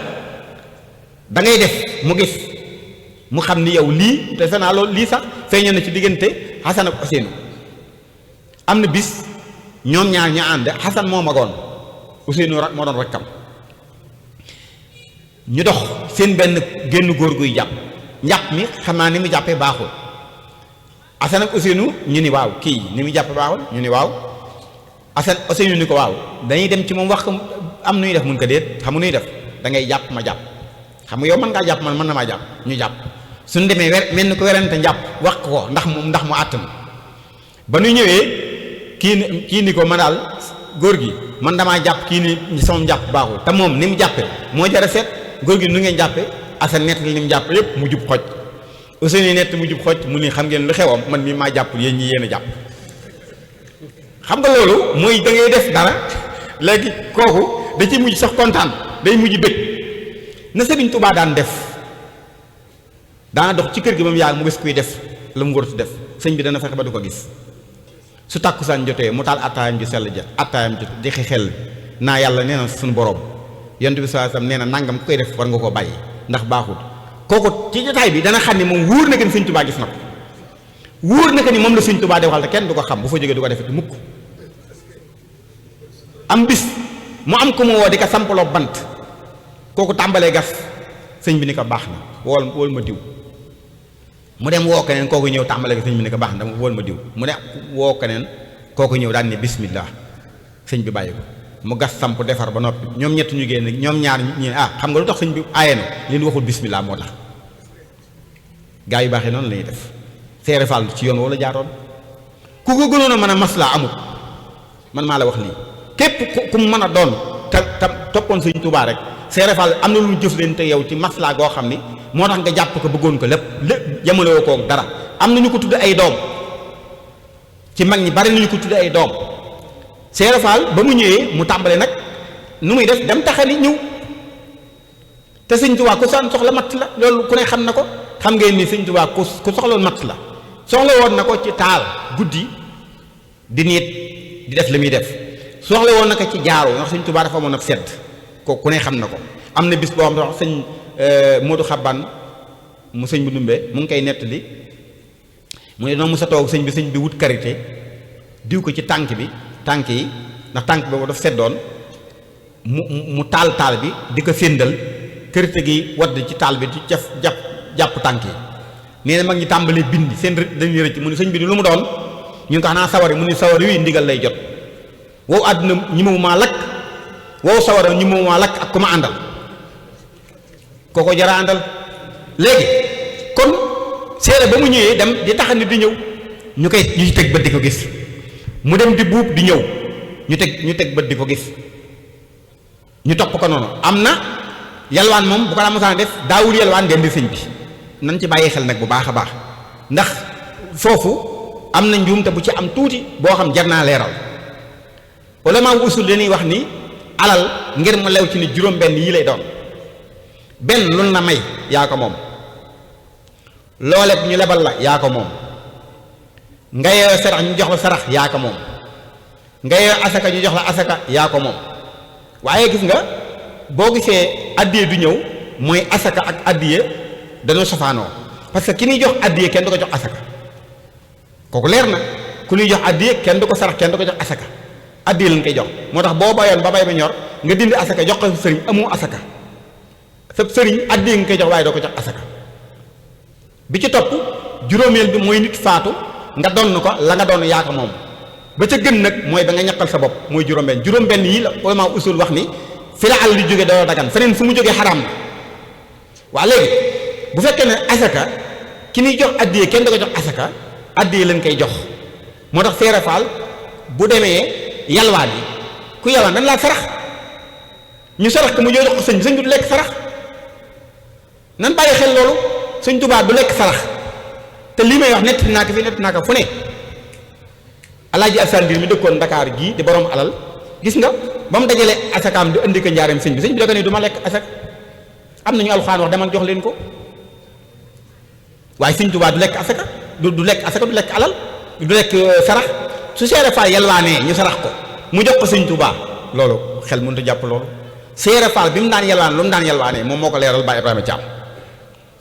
da ngay def mu gis mu xam ni yow lii te fenaa loolu lii sax feeñoon na ci diggante Xasan ak Ousseynou am na bis ñoom ñaar ñu ànd Xasan moo magoon Ousseynou moo doon rakkam ñu dox seen benn génn góor guy jàpp njàpp mi xam naa ni mu jàppee baaxul Xasan ak Ousseynou ñu ni waaw kii ni mu jàppee baaxul ñu ni waaw Xasan Ousseynou ni ko waaw dañuy dem ci moom wax am nuy def mun ko déet xam nuy def da ngay jàpp ma jàpp xam nga yow mën ngaa jàpp man mën na maa jàpp ñu jàpp suñu demee mel ni ko werante njàpp wax ko ndax mu àttan ba nu ñëwee kii ni ko ma daal góor gi man damaa jàpp kii ni sama jàpp baaxul te moom ni mu jàppe moo jar a seet góor gi nu ngeen jàppe Xasan nett li mu jàpp yépp mu jub xoj Ousseynou nett mu jub xoj mu ni xam ngeen lu xewam man mii maa jàpp yéen ñi yéen a jàpp xam nga loolu mooy da ngay def dara léegi kooku da ci mujj sax kontaan day mujj bëgg na Sëriñ Tuubaa daan def daana dox ci kër gi ba mu yàgg mu gis kuy def la mu waratu def sëñ bi dana fexe ba du ko gis su tàkkusaan jotee mu taal attaayam ju sell ja attaayam ju di xel naa yàlla nee na suñu borom yonent bi sallallahu alayhi wasallam nee na nangam ku koy def war nga koo bàyyi ndax baaxul kooku ci jotaay bi dana xam ni moom wóor na ko ni Sëñ Tuubaa gis na ko wóor na ko ni moom la Sëñ Tuubaa defal te kenn du ko xam bu fa jógee du ko defee mukk am bis mu am ko mu woo di ko sampaloo bant kooku tàmbalee gas sëñ bi ni ko baax na wool ma diw mu dem woo keneen kooku ñëw tàmbalee ko sëñ bi ni ko baax na dama wool ma diw mu ne woo keneen kooku ñëw daan ne bismillah sëñ bi bàyyi ko mu gas samp defar ba noppi ñoom ñett ñu génn ñoom ñaar ñi xam nga lu tax sëñ bi aaye na li ñu waxul bismillah moo tax gaa yu baax yi noonu la ñuy def Seere Faal ci yoon wala jaaroon ku ko gënoon a mën a maslaa amul man maa la wax lii képp ku mu mën a doon te toppoon Sëñ Tuubaa rek Seere Faal am na lu jëf leen te yow ci maslaa goo xam ni moo tax nga jàpp ko bëggoon ko lépp yamale woo koog dara am na ñu ko tudd ay doom ci mag ñi bari nañu ko tudd ay doom Seere Faal ba mu ñëwee mu tàmbale nag nu muy def dem taxani ñëw te Sëñ Tuubaa ku soxla matt la loolu ku ne xam na ko xam ngeen ni Sëñ Tuubaa ku soxloon matt la soxla woon na ko ci taal guddi di niit di def li muy def soxla woon na ko ci jaaroo ndax Sëñ Tuubaa dafa amoon ab sedd ko ku ne xam na ko am na bis boo xam ne sëñ Modou Xaban mu sëñ bu Ndumbe mu ngi koy nettali mu ne noonu mu sa toog sëñ bi wut karité diw ko ci tànk yi ndax tànk boobu dafa seddoon mu taal bi di ko féndal karité gi wadd ci taal bi di jàpp tànk yi nee na mag ñi tàmbalee bind seen dañuy rëcc mu ne sëñ bi lu mu doon ñun ko xanaa sawari mu ne sawari wi ndigal lay jot wow àdduna ñi mu maa lakk wow sawara ñu moom waa lakk ak ku ma àndal kooko jara àndal. léegi kon seere ba mu ñëwee dem di tax nit di ñëw ñu ci teg bët di ko gis mu dem di buub di ñëw ñu teg bët di ko gis ñu topp ko noonu. am na yalwaan moom bu ko daa mosaan def daawul yalwaan den di sëñ bi nan ci bàyyi xel nag bu baax a baax ndax foofu am na njuumte bu ci am tuuti boo xam jar naa leeral. ulama usul dañuy wax ni alal ngir mu lew ci ni juróom-benn yii lay doon benn lu na may yaa ko moom loole ñu lebal la yaa ko moom nga yeew sarax ñu jox la sarax yaa ko moom nga yeew asaka ñu jox la asaka yaa ko moom. waaye gis nga boo gisee addiye du ñëw mooy asaka ak addiye dañoo safaanoo parce que ki ñuy jox addiye kenn du ko jox asaka kooku leer na ku ñuy jox addiye kenn du ko sarax kenn du ko jox asaka addiye lañ koy jox. moo tax boo bayoon ba bay ba ñor nga dindi asaka jox ko sëriñ amoo asaka sa sëriñ addiye nga koy jox waaye doo ko jox asaka. bi ci topp juróomeel bi mooy nit faatu nga donn ko la nga doon yaa ko moom ba ca gën nag mooy ba nga ñaqal sa bopp mooy juróom-benn yi la ulama usul wax ni fi la àll di jóge doo dagan feneen fu mu jógee xaraam na. waa léegi bu fekkee ne asaka ki ñuy jox addiye kenn du ko jox asaka addiye lañ koy jox moo tax Seere Faal bu demee yalwaan yi ku yalwaan dañ laa sarax ñu sarax ko mu jox ko sëñ du lekk sarax nan bàyyi xel loolu. Sëñ Tuubaa du lekk sarax te lii may wax nett naa ko fi nett naa ko fu ne. Alaaji Asan Ndir mi dëkkoon Ndakaar gii di borom alal gis nga ba mu dajalee asakaam di indi ko njaareem sëñ bi da ko ne du ma lekk asak am na ñu alxuraan wax demal jox leen ko waaye Sëñ Tuubaa du lekk asaka du lekk asaka du lekk alal du lekk sarax su Seere Faal yalwaanee ñu sarax ko mu jox ko Sëñ Tuubaa loolu xel mënut a jàpp loolu. Seere Faal bi mu daan yalwaan lu mu daan yalwaanee moom moo ko leeral Baay Ibrahima Thiam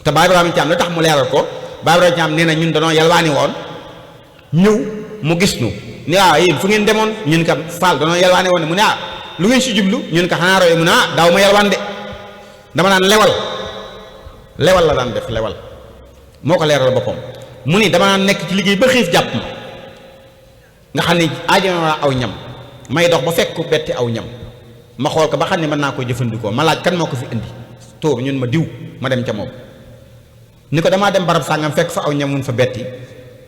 te Baay Ibrahima Thiam la tax mu leeral ko Baay Ibrahima Thiam nee na ñun danoo yalwaani woon ñëw mu gis nu ne yéen fu ngeen demoon ñun ka Faal danoo yalwaani woon ne mu ne lu ngeen si jublu ñun ko xanaa roy mu ne daaw ma yalwaan de dama daan lewal la daan def lewal moo ko leeral boppam mu ni dama daan nekk ci liggéey ba xiif jàpp ma nga xam ne aajama aw ñam may dox ba fekk betti aw ñam ma xool ko ba xam ne mën naa ko jëfandikoo ma laaj kan moo ko fi indi tóor ñun ma diw ma dem ca moom ni ko damaa dem barab sàngam fekk fa aw ñam mun fa betti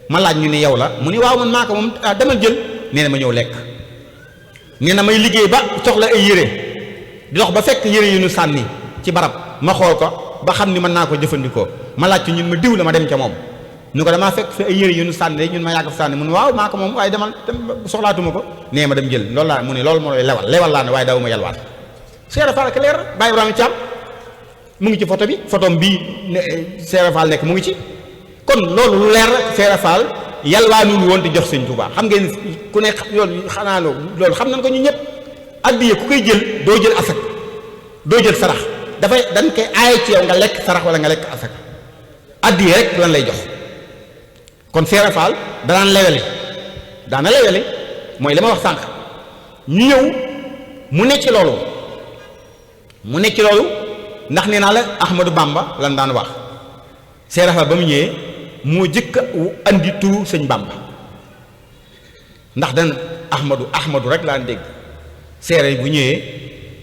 ma laaj ñu ni yow la mu ni waaw man maa ko moom demal jël nee na ma ñëw lekk nee na may liggéey ba soxla ay yére di dox ba fekk yére yu ñu sànni ci barab ma xool ko ba xam ni mën naa ko jëfandikoo ma laaj ci ñun ma diw la ma dem ca moom ni ko damaa fekk fi ay yére yu ñu sànni ñun ma yàgg fa sànni mu ne waaw maa ko moom waaye demal soxlaatuma ko nee ma dem jël loolu laa mu ne loolu mooy lewal laa ne waaye daw ma yalwaat Seere Faal ak leer Baay Ibrahima Thiam mu ngi ci photo bi photom bii Seere Faal nekk mu ngi ci kon loolu lu leer Seere Faal yalwaanul woon di jox Sëñ Tuubaa xam ngeen ku ne loolu xanaa loolu xam nañ ko ñu ñëpp addiya ku koy jël doo jël asak doo jël sarax dafay dañ koy aaye ci yow nga lekk sarax wala nga lekk asak addiya rek lan lay jox kon Seere Faal danaan daana lewele mooy li ma wax sànq ñu ñëw mu nekk ci loolu ndax nee naa la Ahmadou Bamba lan daan wax Seere Faal ba mu ñëwee moo jëkk a andi turu sëñ Bamba ndax dan Ahmadou rek laa dégg seere bu ñëwee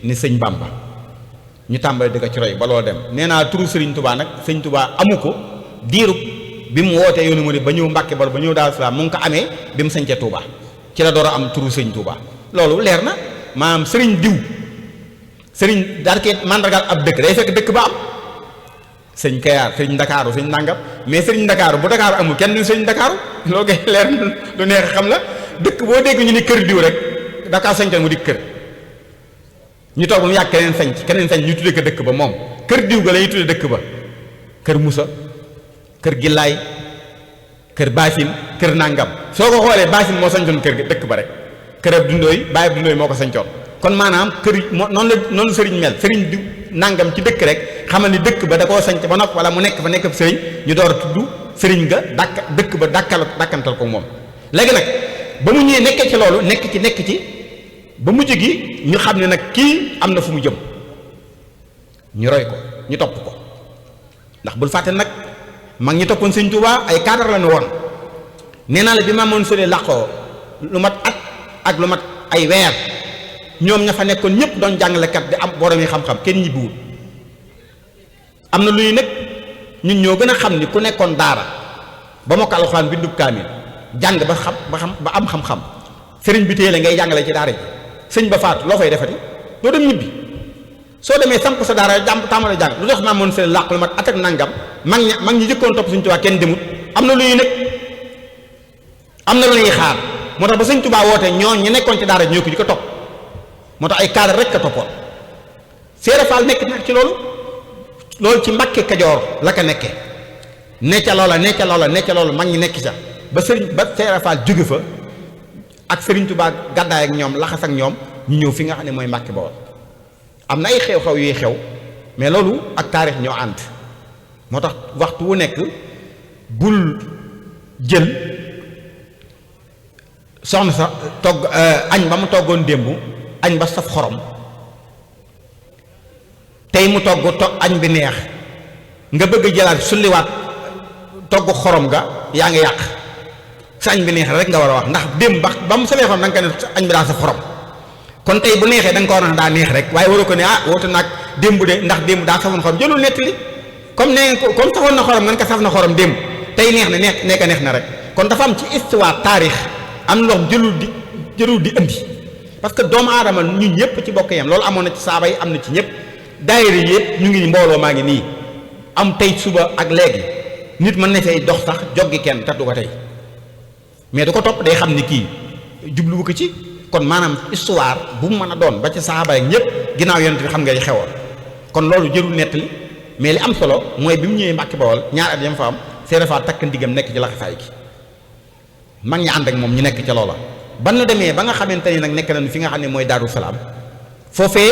ni sëñ Bamba ñu tàmbali di ko ci roy ba loolu dem nee naa turu Sëriñ Tubaa nag Sëñ Tubaa amu ko diirub bi mu wootee yoonu mu ba ñëw Mbàkke Bor ba ñëw Daaru Salaam mu ngi ko amee bi mu sañcee Touba ci la door a am turu Sëñ Touba loolu leer na maanaam sëriñ diw sëriñ daal koy màndargaal ab dëkk day fekk dëkk ba am sëñ Kayaar sëñ Ndakaaru sëñ Nangam mais sëriñ Ndakaaru bu Ndakaaru amul kenn du sëñ Ndakaaru loolu koy leer lu neex xam la dëkk boo dégg ñu ni kër diw rek Dakar sañcal mu di kër ñu toog ba mu yàgg keneen sañc ñu tuddee ko dëkk ba moom kër diw ga la ñuy tuddee dëkk ba kër Musa kër Gillaay kër Baasin kër Nangam soo ko xoolee Baasin moo sañcoon kër dëkk ba rek kër ab Dundooy Baay ab Dundooy moo ko sañcoon kon maanaam kër noonu la sëriñ mel sëriñ diw Nangam ci dëkk rek xamal ni dëkk ba da koo sañc ba nopp wala mu nekk fa nekk ab sëriñ ñu door a tudd sëriñ ga dëkk ba dàkkantal ko moom léegi nag ba mu ñëwee nekkee ci loolu nekk ci ba mujj gi ñu xam ne nag kii am na fu mu jëm ñu roy ko ñu topp ko ndax bul fàtte nag mag ñi toppoon Sëñ Tuubaa ay cadre la ñu woon nee naa la bi ma moon sole làqoo lu mat at ak lu mat ay weer ñoom ña fa nekkoon ñëpp doon jàngalekat di am borom yi xam-xam kenn ñibbiwul. am na luy nag ñun ñoo gën a xam ni ku nekkoon daara ba mokk alxuraan bindub kaamil jàng ba am xam-xam sëriñ bi téye la ngay jàngale ci daara ji sëñ ba faatu loo fay defati doo dem ñibbi soo demee samp sa daara tàmbale jàng lu tax naa mën seen làqu lu mat at ak nangam mag ñi jëkkoon topp Sëñ Tuubaa kenn demut am na luy nag am na lu ñuy xaar moo tax ba Sëñ Tuubaa woote ñooñ ñi nekkoon ci daara ji ñoo ko di ko topp moo tax ay cadre rek ka toppoon Seera Faal nekk nag ci loolu ci Mbàkke Kajoor la ko nekkee ne ca loola mag ñi nekk ca ba Seera Faal jóge fa ak Sëriñ Tuubaa gàddaay ak ñoom laxas ak ñoom ñu ñëw fi nga xam ne mooy Mbàkke Bawol am na ay xew-xew yuy xew mais loolu ak taarix ñoo ànd moo tax waxtu wu nekk bul jël soxna sa togg añ ba mu toggoon démb añ ba saf xorom tey mu togg añ bi neex nga bëgg a jëlaat sulliwaat togg xorom ga yaa ngi yàq sa añ bi neex rek nga war a wax ndax démb ba mu safee xorom da nga ko ne añ bi daa saf xorom kon tey bu neexee da nga ko war a daa neex rek waaye waroo ko ne woote naag démb de ndax démb daa safoon xorom jëlul nettali comme safoon na xorom nga ko saf na xorom démb tey neex na neex na rek kon dafa am ci histoire taarix am na loo xam jëlul di indi parce que doomu aadama ñun ñëpp ci bokk yam loolu amoon na ci saaba yi am na ci ñëpp daayira yëpp ñu ngi mbooloo maa ngi nii am tey suba ak léegi nit mën na fay dox sax joggi kenn te du ko tey mais du ko topp day xam ni kii jubluwu ko ci kon maanaam histoire bu mu mën a doon ba ci saaba ak ñëpp ginnaaw yonent bi xam ngay xewoon kon loolu jërul nettali mais li am solo mooy bi mu ñëwee Mbàkke Bawol ñaar at yam fa am Seera Faal takk ndigam nekk ci laxasaay gi mag ñi ànd ak moom ñu nekk ca loola ba nu demee ba nga xamante ni nag nekk nañu fi nga xam ne mooy Daaru Salaam foofee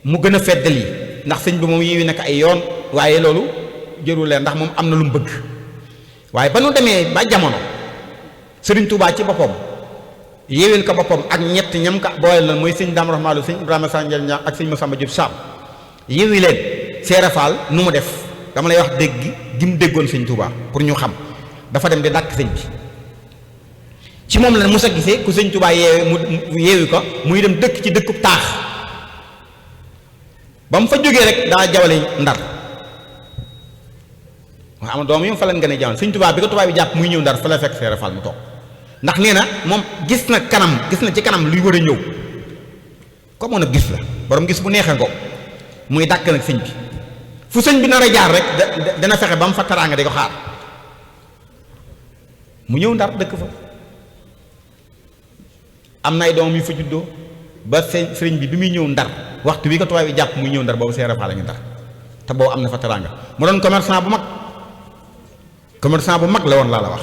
mu gën a feddali ndax sëñ bi moom yiwi nekk ay yoon waaye loolu jërul leen ndax moom am na lu mu bëgg waaye ba nu demee ba jamono Sëriñ Tuubaa ci boppam yéwén ko boppam ak ñett ñam ka booyal lan mooy sëñ Daam Rahmaalu sëñ Ibrahima Sanjal Ñaŋ ak sëñ Masamba Jóob Saam yéwi leen Seera Faal nu mu def dama lay wax dégg gi mu déggoon sëñ Tuubaa pour ñu xam dafa dem di dàkk sëñ bi ci moom la mos a gisee ku sëñ Tuubaa yeewi ko muy dem dëkk ci dëkkub taax ba mu fa jógee rek daa jawale Ndar waaw am na doom yi fa leen gën a jamono sëñ Tuubaa bi ko tubaab bi jàpp muy ñëw Ndar fa la fekk Seera Faal mu toog ndax nee na moom gis na ci kanam luy war a ñëw comme on a gis la borom gis bu neexee ngo muy dàkk nag sëñ bi fu sëñ bi nar a jaar rek dana fexe ba mu fa taraanga di ko xaar mu ñëw Ndar dëkk fa am na ay doom yu fa juddoo ba sëriñ bi muy ñëw Ndar waxtu wi ko tubaab bi jàpp muy ñëw Ndar boobu Seera Faal la ngi Ndar te boobu am na fa taraanga mu doon commerçant bu mag la woon laa la wax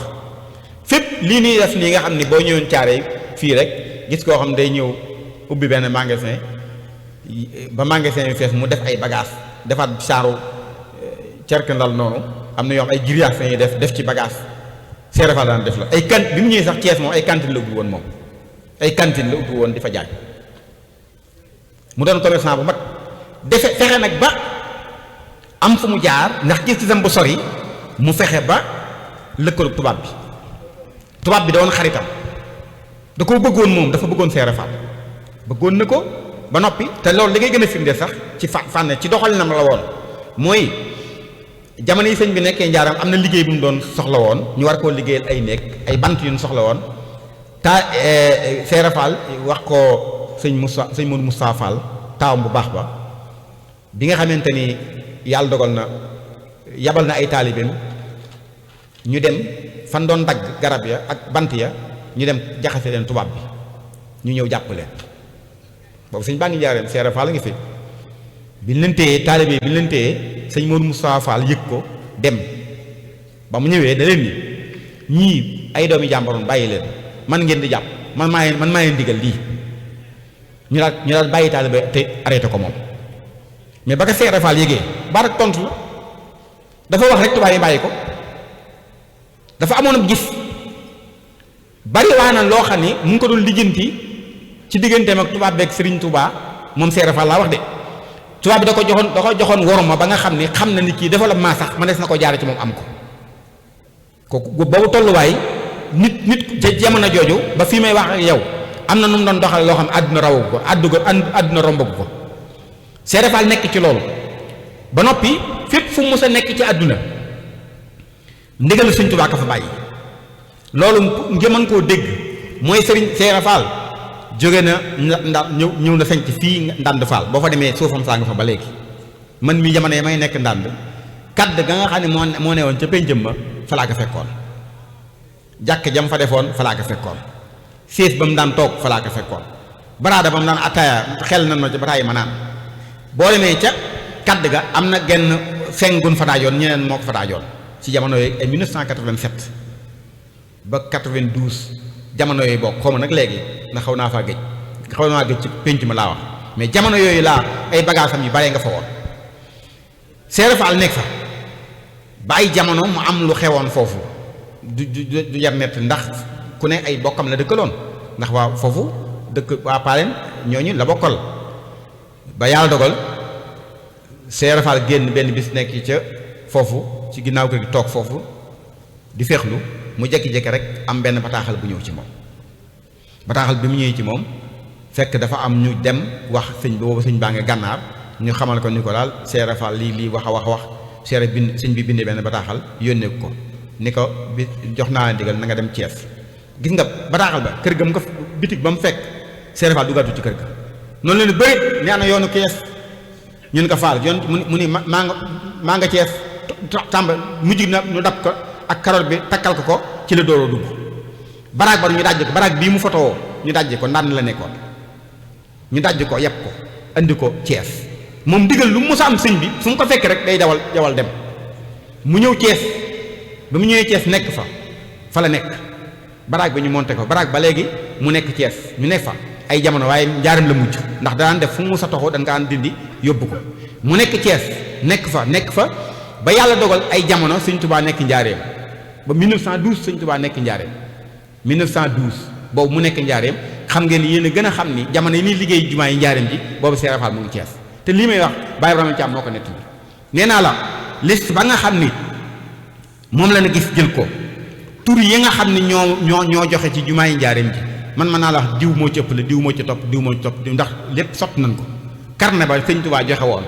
fépp lii nii def nii nga xam ni boo ñëwoon caare fii rek gis koo xam day ñëw ubbi benn magasin ba magasin bi fees mu def ay bagage defaat saaru cercle ndal noonu am na yoo xam ay grillage yi def ci bagage Seera Faal daan def la ay kan bi mu ñëwee sax Thiès moom ay cantine la ubbi woon moom ay cantine la ubbi woon di fa jaay mu doon commerçant bu mag fexe nag ba am fu mu jaar ndax gis-gisam bu sori mu fexe ba lëkkaloo tubaab bi da woon xaritam da koo bëggoon moom dafa bëggoon Seera Faal bëggoon na ko ba noppi te loolu li ngay gën a firnde sax ci fànn ci doxalinam la woon mooy jamono yi sëñ bi nekkee njaaram am na liggéey bu mu doon soxla woon ñu war koo liggéeyal ay néeg ay bant yu ñu soxla woon Seera Faal wax ko sëñ Modou Moussa Fall taawam bu baax ba bi nga xamante ni yàlla dogal na yabal na ay taalibeem ñu dem fan doon dagg garab ya ak bant ya ñu dem jaxase leen tubaab bi ñu ñëw jàpp leen boobu sëñ baa ngi njaareem Seera Faal a ngi fi bi ñu leen téyee taalibe bi ñu leen téyee sëñ Modou Moussa Fall yëg ko dem ba mu ñëwee da leen ni ñii ay doomi jàmbaroon bàyyi leen man ngeen di jàpp man maa leen digal lii ñu daal bàyyi taalibe te arrêté ko moom mais ba ko Seera Faal yëgee baat ak tontu la dafa wax rek tubaab yi bàyyi ko dafa amoon gis bari waa na loo xam ni mu ngi ko doon lijjanti ci digganteem ak tubaab beeg Serigne Touba moom Seera Faal laa wax de tubaab bi da ko joxoon worma ba nga xam ni xam na ni kii développement sax ma des na ko jaare ci moom am ko kooku boobu tolluwaay nit ca jamono jooju ba fii may wax ak yow am na nu mu doon doxale loo xam ne àdduna rawu ko àdduna rombagu ko Seere Faal nekk ci loolu ba noppi fépp fu mu mës a nekk ci àdduna ndigal Sëñ Tuubaa ka fa bàyyi loolu nga mën koo dégg mooy sëriñ Seere Faal jóge na ñëw na sanc fii Ndànd Faal boo fa demee suufam saa nga fa ba léegi man mi jamono yi may nekk Ndànd kadd ga nga xam ne moo ne woon ca pénjëm ma fa laa ko fekkoon jàkk jam fa defoon fa laa ko fekkoon sées ba mu daan toog fa laa ko fekkoon baraada ba mu daan attaaya xel nan ma ca bataay ma naan boo demee ca kadd ga am na genn fengun fa daajoon ñeneen moo ko fa daajoon ci jamono yooyu ay 1987 ba 92 jamono yooyu bokk xaw ma nag léegi ndax xaw naa gëj ci pénc ma laa wax mais jamono yooyu laa ay bagaasam yu baree nga fa woon Seere Faal nekk fa ba ay jamono mu am lu xewoon foofu du jar nett ndax ku ne ay bokkam la dëkkaloon ndax waa foofu dëkk waa Paaleen ñooñu la bokkal ba yàlla dogal Seere Faal génn benn bis nekk ca foofu ci ginnaaw kër gi toog foofu di féexlu mu jekki-jekki rek am benn bataaxal bu ñëw ci moom bataaxal bi mu ñëwee ci moom fekk dafa am ñu dem wax sëñ bi boobu sëñ baa nga gànnaar ñu xamal ko ni ko daal Seere Faal lii wax seere bind sëñ bi bindee benn bataaxal yónnee ko ni ko bi jox naa la ndigal na nga dem Thiès gis nga bataaxal ba kër ga mu ko bitig ba mu fekk Seere Faal dugaatu ci kër ga noonu leen bëri nee na yoonu Thiès ñun ko Faal yoon mu ni maa nga Thiès tàmba mujj na ñu dab ko ak karoot bi takkal ko ci la dooroo dugg baraag ba ñu dajj ko baraag bii mu fotowoo ñu dajj ko Ndànd la nekkoon ñu dajj ko yeb ko andi ko Thiès moom digal lu mu mës a am sëñ bi fu mu ko fekk rek day dawal dem mu ñëw Thiès ba mu ñëwee Thiès nekk fa la nekk baraag ba ñu monté ko baraag ba léegi mu nekk Thiès ñu nekk fa ay jamono waaye njaaram la mujj ndax daan def fu mu mës a toxoo dañ ko daan dindi yóbbu ko mu nekk Thiès nekk fa ba yàlla dogal ay jamono Sëñ Tuubaa nekk njaareem ba 1912 Sëñ Tuubaa nekk njaareem 1912 boobu mu nekk njaareem xam ngeen ni yéen a gën a xam ni jamono yi muy liggéey jumaa yi njaareem ji boobu Seere Faal mu ngi Thiès te lii may wax Baye Ibrahima Thiam moo ko nettali nee naa la liste ba nga xam ni moom la na gis jël ko tur yi nga xam ni ñoo joxe ci jumaa yi njaareem ji man naa la wax diw moo ci ëpp la diw moo ci topp diw moo ci topp ndax lépp sott nañ ko carnet ba Sëñ Tuubaa joxe woon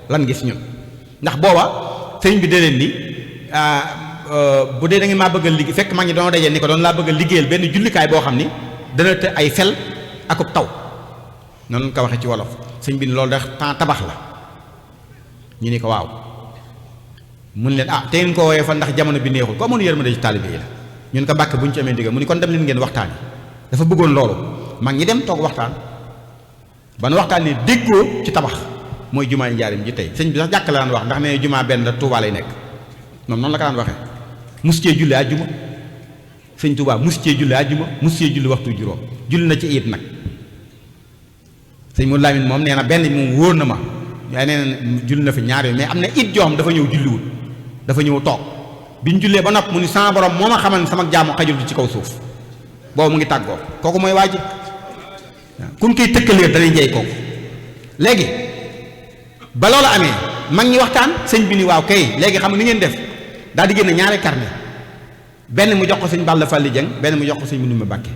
lan gis ñun ndax booba sëñ bi da leen ni bu dee da ngeen maa bëgg a liggéey fekk mag ñi doon dajee ni ko doon laa bëgg a liggéeyal benn jullikaay boo xam ni dana te ay fel akub taw noonu ko waxee ci wolof sëñ bi ni loolu da tabax la ñu ni ko waaw mun leen te ngeen ko woowee fa ndax jamono bi neexul ko amoon yërmande ci taalibe yi la ñun ko mbàkk bu ñu ci amee ndigal mu ni kon dem leen ngeen waxtaan yi dafa bëggoon loolu mag ñi dem toog waxtaan ban waxtaan ni déggoo ci tabax mooy jumaa yi njaarim ji tey sëñ bi sax jàkk la daan wax ndax ne jumaa benn la Tuubaa lay nekk noonu la ko daan waxee mus cee julli àjjuma sëñ Tuubaa mus cee julli àjjuma mus cee julli waxtu juróom julli na ci iit nag sëñ Modou Lamine moom nee na benn moom wóor na ma waaye nee na julli na fi ñaar mais am na it joom dafa ñëw julliwul dafa ñëw toog bi ñu jullee ba nopp mu ni sama borom moo ma xamal ne sama jaamu xajul ci kaw suuf boobu mu ngi tàggoo kooku mooy waa ji kun koy tëkkalee danay njey kooku léegi ba loolu amee mag ñi waxtaan sëñ bi ni waaw kay léegi xam nga ni ngeen def daal di génne ñaari carnet benn mu jox ko sëñ Balla Falli Jeng benn mu jox ko sëñ Mandumbe Mbàkke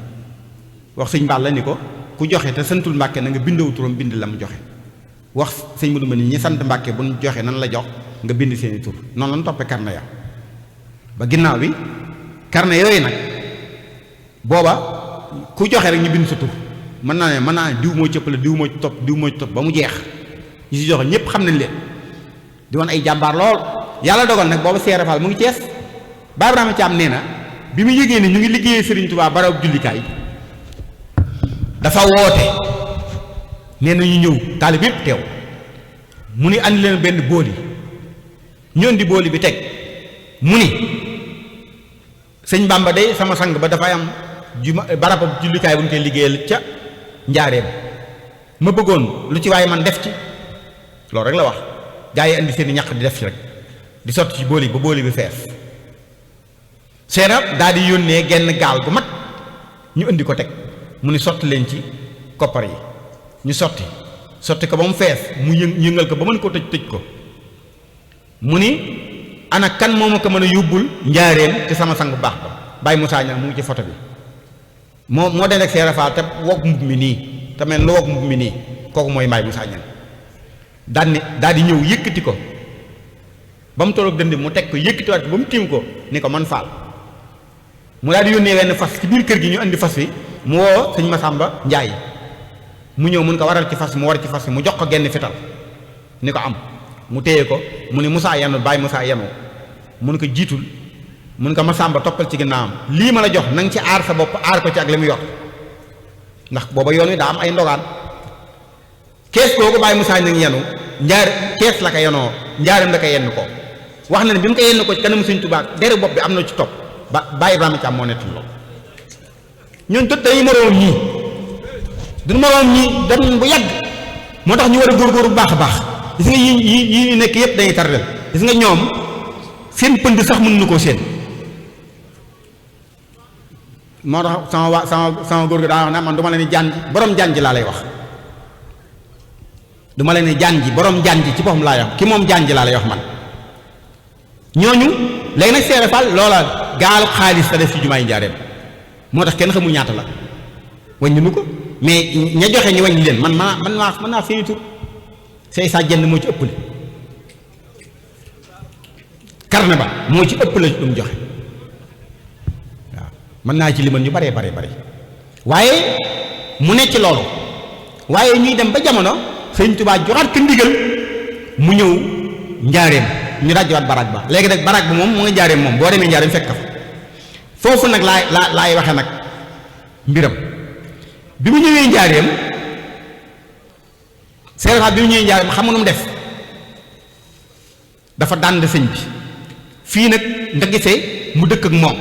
wax sëñ Balla ni ko ku joxe te santul Mbàkke na nga bindoo turam bind la mu joxe wax sëñ Mandumbe ni ñi sant Mbàkke bu ñu joxe nan la jox nga bind seeni tur noonu lañu toppee carnet ya ba ginnaaw bi carnet yooyu nag booba ku joxe rek ñu bind sa tur mën naa ne diw moo cëpp la diw moo ci topp ba mu jeex ñi si joxe ñëpp xam nañ leen di woon ay jàmbaar lool yàlla dogal nag booba Seere Faal mu ngi Cees Baye Ibrahima Thiam nee na bi mu yëgee ni ñu ngi liggéeyee Serigne Touba barab jullikaay dafa woote nee na ñu ñëw taalib yëpp teew mu ni andi leen benn booli ñu indi booli bi teg mu ni sëñ Bamba de sama sang ba dafay am barab jullikaay bu ñu koy liggéeyal ca njaareem ma bëggoon lu ci waaye man def ci loolu rek la wax gaa yi indi seen i ñaq di def ci rek di sotti ci booli ba booli bi fees seena daal di yónnee genn gaal gu mag ñu indi ko teg mu ni sotti leen ci koppar yi ñu sotti ko ba mu fees mu yëngal ko ba mën ko tëj ko mu ni ana kan moo ma ko mën a yóbbul njaareem ci sama sang bu baax ba Baye Moussa Niang mu ngi ci photo bi moo den rek Seera Faal te wokk mbubb mi nii te mel lu wokk mbubb mi nii kooku mooy Mbaye Moussa Niang daal di ñëw yëkkati ko ba mu tolloog dënd mu teg ko yëkkatiwaat ko ba mu tiim ko ni ko man Faal mu daal di yónnee wenn fas ci biir kër gi ñu indi fas wi mu woo sëñ Masamba Njaay mu ñëw mun ko waral ci fas mu war ci fas mu jox ko genn fital ni ko am mu téye ko mu ni Moussa yenu Baye Moussa yenu mun ko jiitul mun ko Masamba toppal ci ginnaawam lii ma la jox na nga ci aar sa bopp aar ko ci ak li mu yor ndax booba yoon wi daa am ay ndogaan kees googu Baye Moussa Niang yenu kees la ko yenoo njaareem la ko yenn ko wax na ne bi mu ko yenn ko ci kanamu Sëñ Tuubaa dere bopp bi am na ci topp Baye Ibrahima Thiam moo nekk loolu ñun tot dañuy moroom ñii duñu moroom ñii dem bu yàgg moo tax ñu war a góorgóorlu bu baax a baax gis nga yi nekk yëpp dañuy tardel gis nga ñoom seen pënd sax mënuñu koo seen moo tax sama góor gi daa wax ne man du ma leen ni jànj borom jànj laa lay wax du ma leen ni jànj borom jànj ci boppam laa wax ki moom jànj laa lay wax man ñooñu léegi nag Seera Faal loola gaalu xaalis la def ci jumaay Njaareem moo tax kenn xamul ñaata la wàññi nu ko mais ña joxe ñu wàññi leen man naa seeni tur say sa jënd moo ci ëppale karne ba moo ci ëppale lu mu joxe waaw mën naa ci limal ñu bare waaye mu nekk ci loolu waaye ñuy dem ba jamono Sëñ Tuubaa joxaat ko ndigal mu ñëw Njaareem ñu rajowaat baraag ba léegi nag baraag ba moom mu nga Njaareem moom boo demee Njaareem fekk fa foofu nag laay waxe nag mbiram bi mu ñëwee Njaareem Seera Faal bi mu ñëwee Njaareem xam nga nu mu def dafa dànd sëñ bi fii nag nga gisee mu dëkk ak moom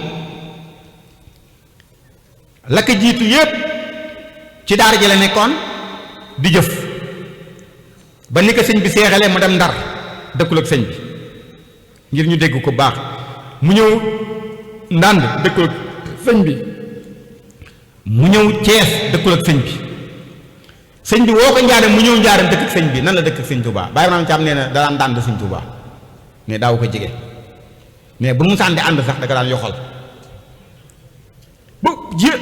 la ko jiitu yépp ci daara ji la nekkoon di jëf ba ni ko sëñ bi seexalee mu dem Ndar dëkkul ak sëñ bi ngir ñu dégg ko baax mu ñëw Ndànd dëkkul ak sëñ bi mu ñëw Cees dëkkul ak sëñ bi sëñ bi woo ko Njaareem mu ñëw Njaareem dëkk ak sëñ bi nan la dëkk ak sëñ Tuubaa Baye Ibrahima Thiam nee na da daan dànd sëñ Tuubaa mais daaw ko jege mais bu mu sànni ànd sax da ko daan yoxal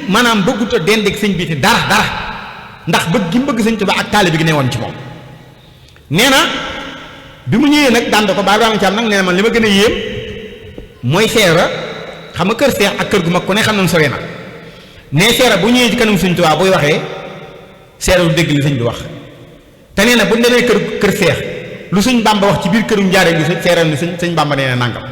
maanaam bëggut a dend ak sëñ bi te dara ndax bëgg gi mu bëgg sëñ Tuubaa ak taalibe bi gi ne woon ci moom nee na bi mu ñëwee nag dànd ko Baye Ibrahima Thiam nag nee na man li ma gën a yéem mooy Seera xam nga kër seex ak kër gu mag ku ne xam nañ sore na nee Seera bu ñëwee ci kanam sëñ Tuubaa buy waxee Seera lu dégg li sëñ bi wax te nee na bu ñu demee kër seex lu sëñ Bàmba wax ci biir këru Njaareem gi Seera ni sëñ Bàmba nee na nangam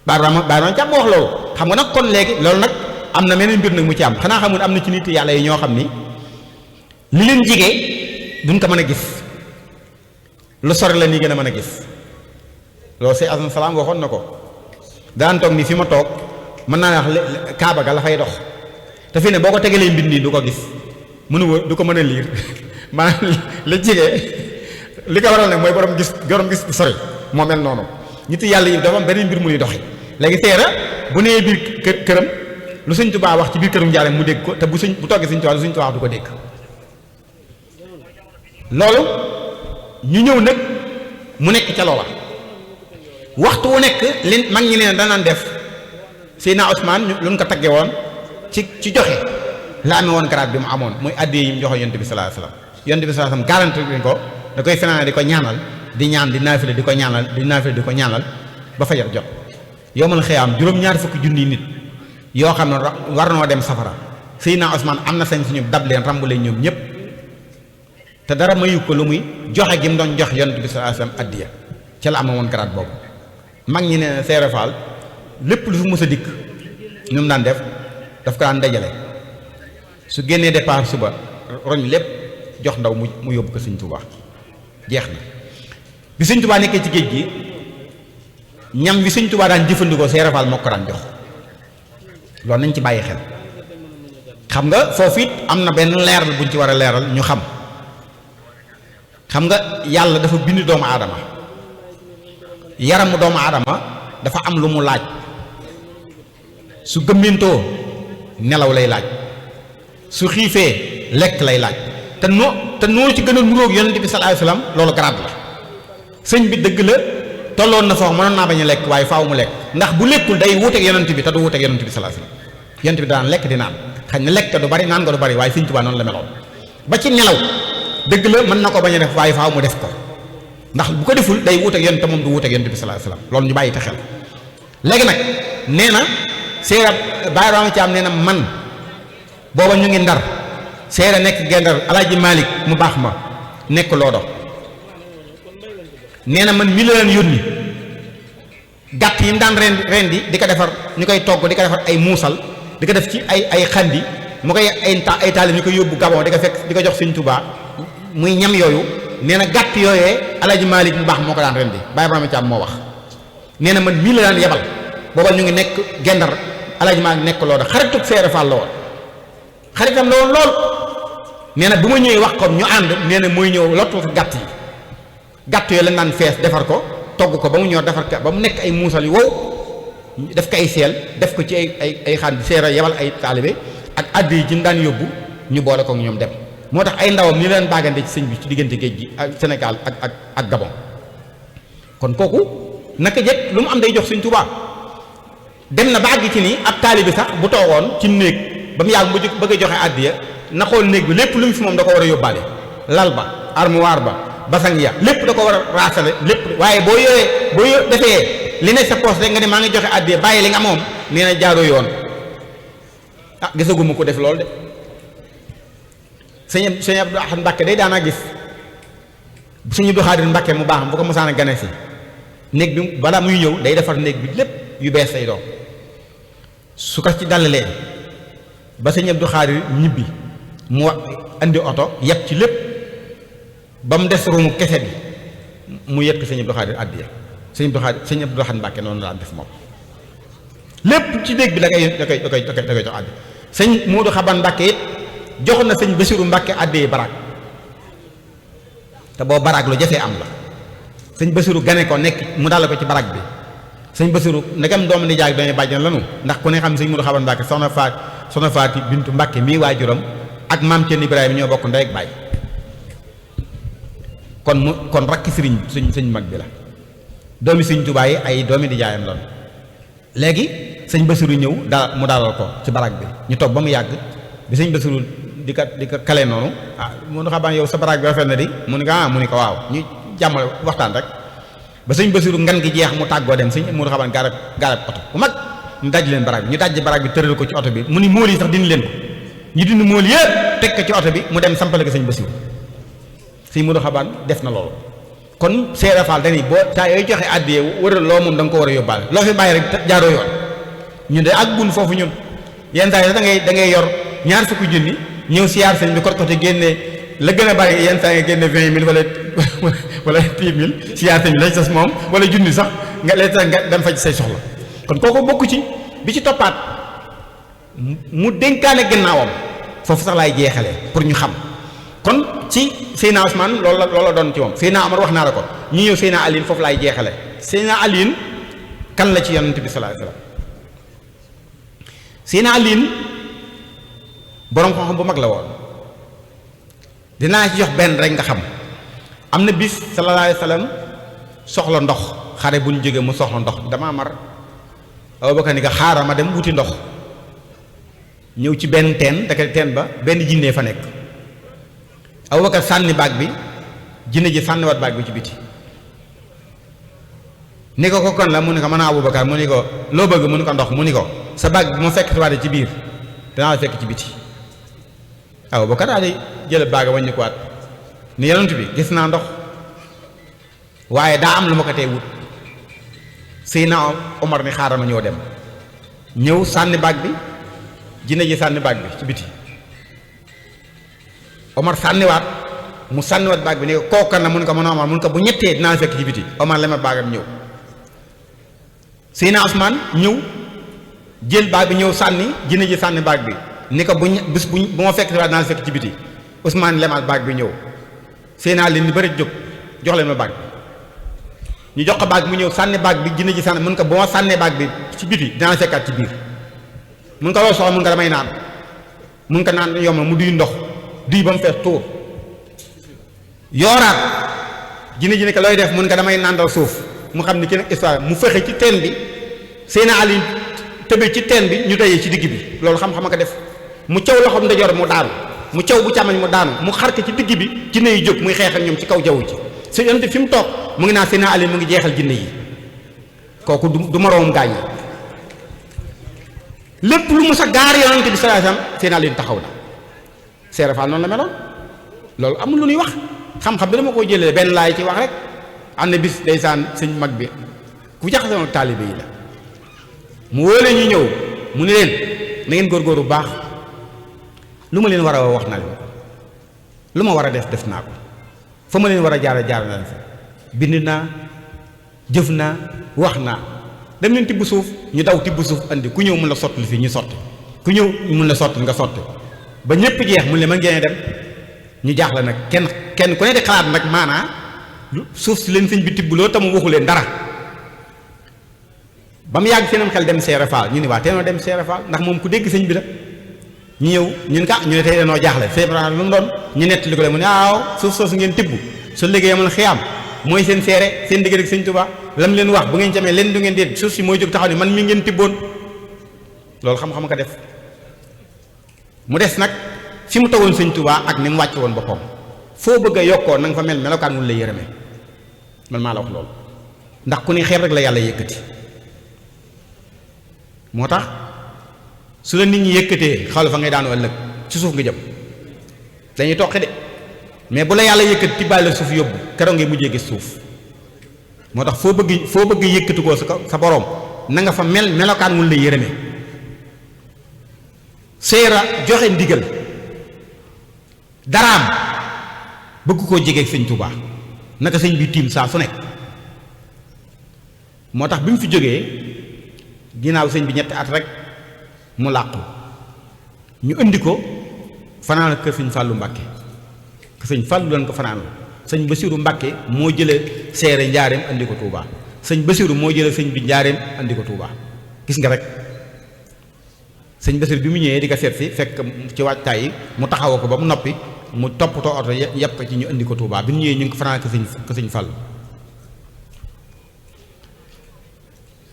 Baye Ibrahima Thiam wax loolu xam nga nag kon léegi loolu nag am na meneen mbir nag mu ci am xanaa xamul am na ci nit yàlla yi ñoo xam ni li leen jigee duñ ko mën a gis lu sori la nii gën a mën a gis loolu Seex Asan Salaam waxoon na ko daan toog ni fi ma toog mën naa wax kaaba ga la fay dox te fi ne boo ko tegalee mbind nii du ko gis du ko mën a liir maanaam la jigee li ko waral nag mooy borom gis bu sori moo mel noonu nit yàlla yi dafa am beneen mbir mu ñuy doxi léegi Seera bu nee biir këram lu Sëñ Tuubaa wax ci biir kërum Njaareem mu dégg ko te bu toggee Sëñ Tuubaa lu Sëñ Tuubaa wax du ko dégg loolu ñu ñëw nag mu nekk ca loola waxtu wu nekk li mag ñi nee danaan def Seydina Ousmane lu ñu ko tagge woon ci joxe la amee woon garaat bi mu amoon muy àddee yi mu joxoon Yonent bi sallallahu alayhi wasallam Yonent bi sallallahu alayhi wasallam garanti ko da koy fenaan di ko ñaanal di ñaan di naafile di ko ñaanal ba fajar jot yowmal xiyaam juróom-ñaar fukki junni nit yoo xam ne war noo dem safara Seydina Ousmane am na sañ suñu dab leen rambu leen ñoom ñëpp te dara mayu ko lu muy joxe gi mu doon jox Yonent bi sallallahu alayhi wasallam addiya ca la amoon woon garaat boobu mag ñi ne Seera Faal lépp lu fi mës a dikk ñu mu daan def daf ko daan dajale su génnee départ suba roñ lépp jox ndaw mu yóbbu ko Sëñ Tuubaa jeex na bi Sëñ Tuubaa nekkee ci géej gi ñam bi Sëñ Tuubaa daan jëfandikoo Seera Faal moo ko daan jox loolu nañ ci bàyyi xel xam nga foofu it am na benn leeral buñ ci war a leeral ñu xam nga yàlla dafa bind doomu aadama yaramu doomu aadama dafa am lu mu laaj su gëmmintoo nelaw lay laaj su xiifee lekk lay laaj te noo ci gën a nuróog Yonent bi sallallahu alayhi wasallam loolu garaat la sëñ bi dëgg la tolloon na foofu mënoon naa bañ a lekk waaye faaw mu lekk ndax bu lekkul day wuuteeg Yonent bi te du wuuteeg Yonent bi sallallahu alayhi wasallam Yonent bi daan lekk di naan xañ na lekk du bari naan nga du bari waaye Sëñ Tuubaa noonu la meloon ba ci nelaw dëgg la mën na ko bañ a def waaye faaw mu def ko ndax bu ko deful day wuuteeg yonent te moom du wuuteeg yonent bi sallallahu alayhi wasallam loolu ñu bàyyi te xel léegi nag nee na seera Baye Rama Thiam nee na man booba ñu ngi Ndar seera nekk Gendar Alaaji Malick mu baax ma nekk Loodo nee na man mi la leen yónni gàtt yi mu daan rendi di ko defar ñu koy togg di ko defar ay muusal di ko def ci ay xandi mu koy ay taalib ñu koy yóbbu Gabon di ko fekk di ko jox Sëñ Tuubaa muy ñam yooyu nee na gàtt yooyee Alaaji Malick mu baax moo ko daan rendi Baye Ibrahima Thiam moo wax nee na man mii la daan yebal booba ñu ngi nekk Gendar Alaaji Malick nekk Loodo xaritub Seere Fall la woon xaritam la woon lool nee na bu ma ñëwee wax ko ñu ànd nee na mooy ñëw lottu gàtt yi gàtt yooyu lañ daan fees defar ko togg ko ba mu ñor defar ko ba mu nekk ay muusal yu wow def ko ay seel def ko ci ay xaan seera yebal ay taalibe ak àdd yi ci ñu daan yóbbu ñu boole ko ñoom dem moo tax ay ndawam ni leen baagante ci sëñ bi ci diggante géej gi ak Sénégal ak Gabon kon kooku naka jëkk lu mu am day jox Sëñ Tuubaa dem na ba àgg ci ni ab taalibe sax bu toogoon ci néeg ba mu yàgg mu bëgg a joxe àddiya na xool néeg bi lépp lu mu fi moom da ko war a yóbbaale lal ba armoire ba basang ya lépp da ko war a raasale lépp waaye boo defee li ne sa poos rek nga ne maa ngi joxe àddiya bàyyi li nga moom nee na jaaroo yoon ah gisaguma ko def loolu de sëñ Abdou Ahad Mbàkke day daanaa gis sëñ Abdou Xaadir Mbàkke mu baax bu ko mosaan a gane si néeg bi balaa muy ñëw day defar néeg bi lépp yu bees say doon su ko ci dalalee ba sëñ Abdou Xaadir ñibbi mu andi oto yeb ci lépp ba mu des ruumu kese bi mu yet ko sëñ Abdou Xaadir addiya sëñ Abdou Xaadir Mbàkke noonu la daan def moom lépp ci néeg bi da koy jox addiya sëñ Moodu Xaban Mbàkke it jox na sëñ Basiru Mbàkke addiya baraag te boo baraag lu jafee am la sëñ Basiru gane ko nekk mu dal ko ci baraag bi sëñ Basiru ndegam doomu ni jaag dañuy bàjjan lanu ndax ku ne xam sëñ Moodu Xaban Mbàkke soxna Faati Bintu Mbàkke mii waajuram ak maam Cerno Ibrahima ñoo bokk ndey ak baay kon rakki sëñ mag bi la doomi sëñ Tuubaa yi ay doomi di jaayam loon léegi sëñ Basiru ñëw mu dalal ko ci baraag bi ñu toog ba mu yàgg bi sëñ Basiru di ko kale noonu Moodu Xaban yow sa baraag bi rafet na di mu ni ko waaw ñu jàmmal waxtaan rek ba sëñ Basiru ngan gi jeex mu tàggoo dem sëñ Moodu Xaban garab oto bu mag ñu daj leen baraag bi ñu daj baraag bi tëral ko ci oto bi mu ni móol yi sax dindi leen ko ñu dindi móol yëpp teg ko ci oto bi mu dem sampale ko sëñ Basiru sëñ Moodu Xaban def na loolu kon Seera Fall dañuy boo saa yooyu joxe àddiyee wëral loo moom da nga ko war a yóbbaale loo fi bàyyi rek jaaroo yoon ñun de ak gun foofu ñun yenn saa yi da ngay yor ñaar fukki junni ñëw siyaar sëñ bi kot génne la gën a bari yenn saa nga génne 20 000 wala 10 000 siyaar sëñ bi lañ sas moom wala junni sax nga leen sax nga dem faj say soxla kon kooku bokku ci bi ci toppaat mu dénkaane gannaawam foofu sax laay jeexalee pour ñu xam kon ci Seydina Ousmane loolu la doon ci moom Seydina Omar wax naa la ko ñu ñëw Seydina Aliin foofu laay jeexale Seydina Aliin kan la ci yonent bi sallallahu alayhi wasallam Seydina Aliin boroom xam-xam bu mag la woon dinaa ci jox benn rek nga xam am na bis sallallahu alayhi wasallam soxla ndox xare bu ñu jógee mu soxla ndox dama mar Abubakar ni nga xaaral ma dem wuti ndox ñëw ci benn teen teen ba benn jinnee fa nekk Abubakar sànni baag bi jinne ji sànniwaat baag bi ci biti ni ko kon la mu ni ko mën a Abubakar mu ni ko loo bëgg mu ni ko ndox mu ni ko sa baag bi ma fekk waate ci biir danaa la fekk ci biti Abubakar daal di jël baag wàññi ko waat ni yonent bi gis naa ndox waaye daa am lu ma ko tee wut Seydina Omar ni xaaral ma ñëw dem ñëw sànni baag bi jinne ji sànni baag bi ci biti Omar sànniwaat mu sànniwaat baag bi ne ko kooku na mun ko mën a Omar mun ko bu ñettee dinaa fekk ci biti Omar la ma baagam ñëw Seydina Ousmane ñëw jël baag bi ñëw sànni jinne ji sànni baag bi ni ko bu ma fekk waat dinaa fekk ci biti Ousmane lemaat baag bi ñëw Seydina leen ni bëri jóg jox leen ma baag bi ñu jox ko baag mu ñëw sànni baag bi jinne ji sànni mun ko bu ma sànnee baag bi ci biti dinaa fekkaat ci biir mun ko loolu soxla mun ko damay naan mun ko naan yomb mu duy ndox duy ba mu fees tuur yooraat jinne ji ne ko looy def mun ko damay nàndal suuf mu xam ni ci nag histoire mu fexe ci teen bi Seydina Ali tëbe ci teen bi ñu dajee ci digg bi loolu xam-xam ko def mu caw loxoom ndajoor mu daanu mu caw bu càmmoñ mu daanu mu xar ko ci digg bi jinne yi jóg muy xeex ak ñoom ci kaw jaww ji sëñ Anta fi mu toog mu ngi naan seen Ali mu ngi jeexal jinne yi kooku du moroomam gaañ yi lépp lu mu sa gaar yonent bi sallallahu alayhi wasallam seen Ali taxaw na Seera Faal noonu la meloon loolu amul lu ñuy wax xam-xam bi dama koy jëlee benn laay ci wax rek am na bis ndeysaan sëñ mag bi ku jaxasoon ak taalibe yi la mu wóole ñu ñëw mu ne leen na ngeen góorgóorlu bu baax lu ma leen war a wax na leen lu ma war a def naa ko fa ma leen war a jaar na fa bind naa jëf naa wax naa dem leen tibb suuf ñu daw tibb suuf andi ku ñëw mun la sotti fii ñu sotti ku ñëw mun la sotti nga sotti ba ñëpp jeex mun le mën ngeen dem ñu jaaxle nag kenn ku ne di xalaat nag maanaa suuf si leen sëñ bi tibb loo tamu waxu leen dara ba mu yàgg seenam xel dem Seera Faal ñu ni waa teenoo dem Seera Faal ndax moom ku dégg sëñ bi la ñu ñëw ñun ñu ne tey danoo jaaxle Seera lu mu doon ñu nett li ko le mu ne waaw suuf soosu ngeen tibb su liggéey amal xiyaam mooy seen seere seen digg rek sëñ Tuubaa lam leen wax bu ngeen jamee leen du ngeen déet suuf si mooy jóg taxaw ni man mi ngeen tibboon loolu xam-xam ko def mu des nag fi mu tawoon sëñ Tuubaa ak ni mu wàcce woon boppam foo bëgg a yokkoo na nga fa mel melokaan mun la yërëmee man maa la wax loolu ndax ku ni xeeb rek la yàlla yëkkati moo tax su la nit ñi yëkkatee xawla fa ngay daanu ëllëg ci suuf nga jëm dañuy toqi de mais bu la yàlla yëkkati tibbaale la suuf yóbbu keroog ngay mujjee gis suuf moo tax foo bëgg yëkkati ko sa boroom na nga fa melokaan mun la yërëmee Seera joxe ndigal daraam bëgg koo jege sëñ Tuubaa naka sëñ bi tiim saa su nekk moo tax bi mu fi jógee ginnaaw sëñ bi ñetti at rek mu làqu ñu indi ko fanaan kër sëñ Fàllu Mbàkke kër sëñ Fàllu lañ ko fanaan sëñ Basiiru Mbàkke moo jële Seera njaareem andi ko Tuubaa sëñ Basiiru moo jële sëñ bi njaareem andi ko Tuubaa gis nga rek sëñ Basiiru bi mu ñëwee di ko seet si fekk ci waajtaay yi mu taxawoo ko ba mu noppi mu toppatoo oto yëpp ko ci ñu indi ko Tuubaa bi ñu ñëwee ñu ngi ko fanaan kër sëñ Fàllu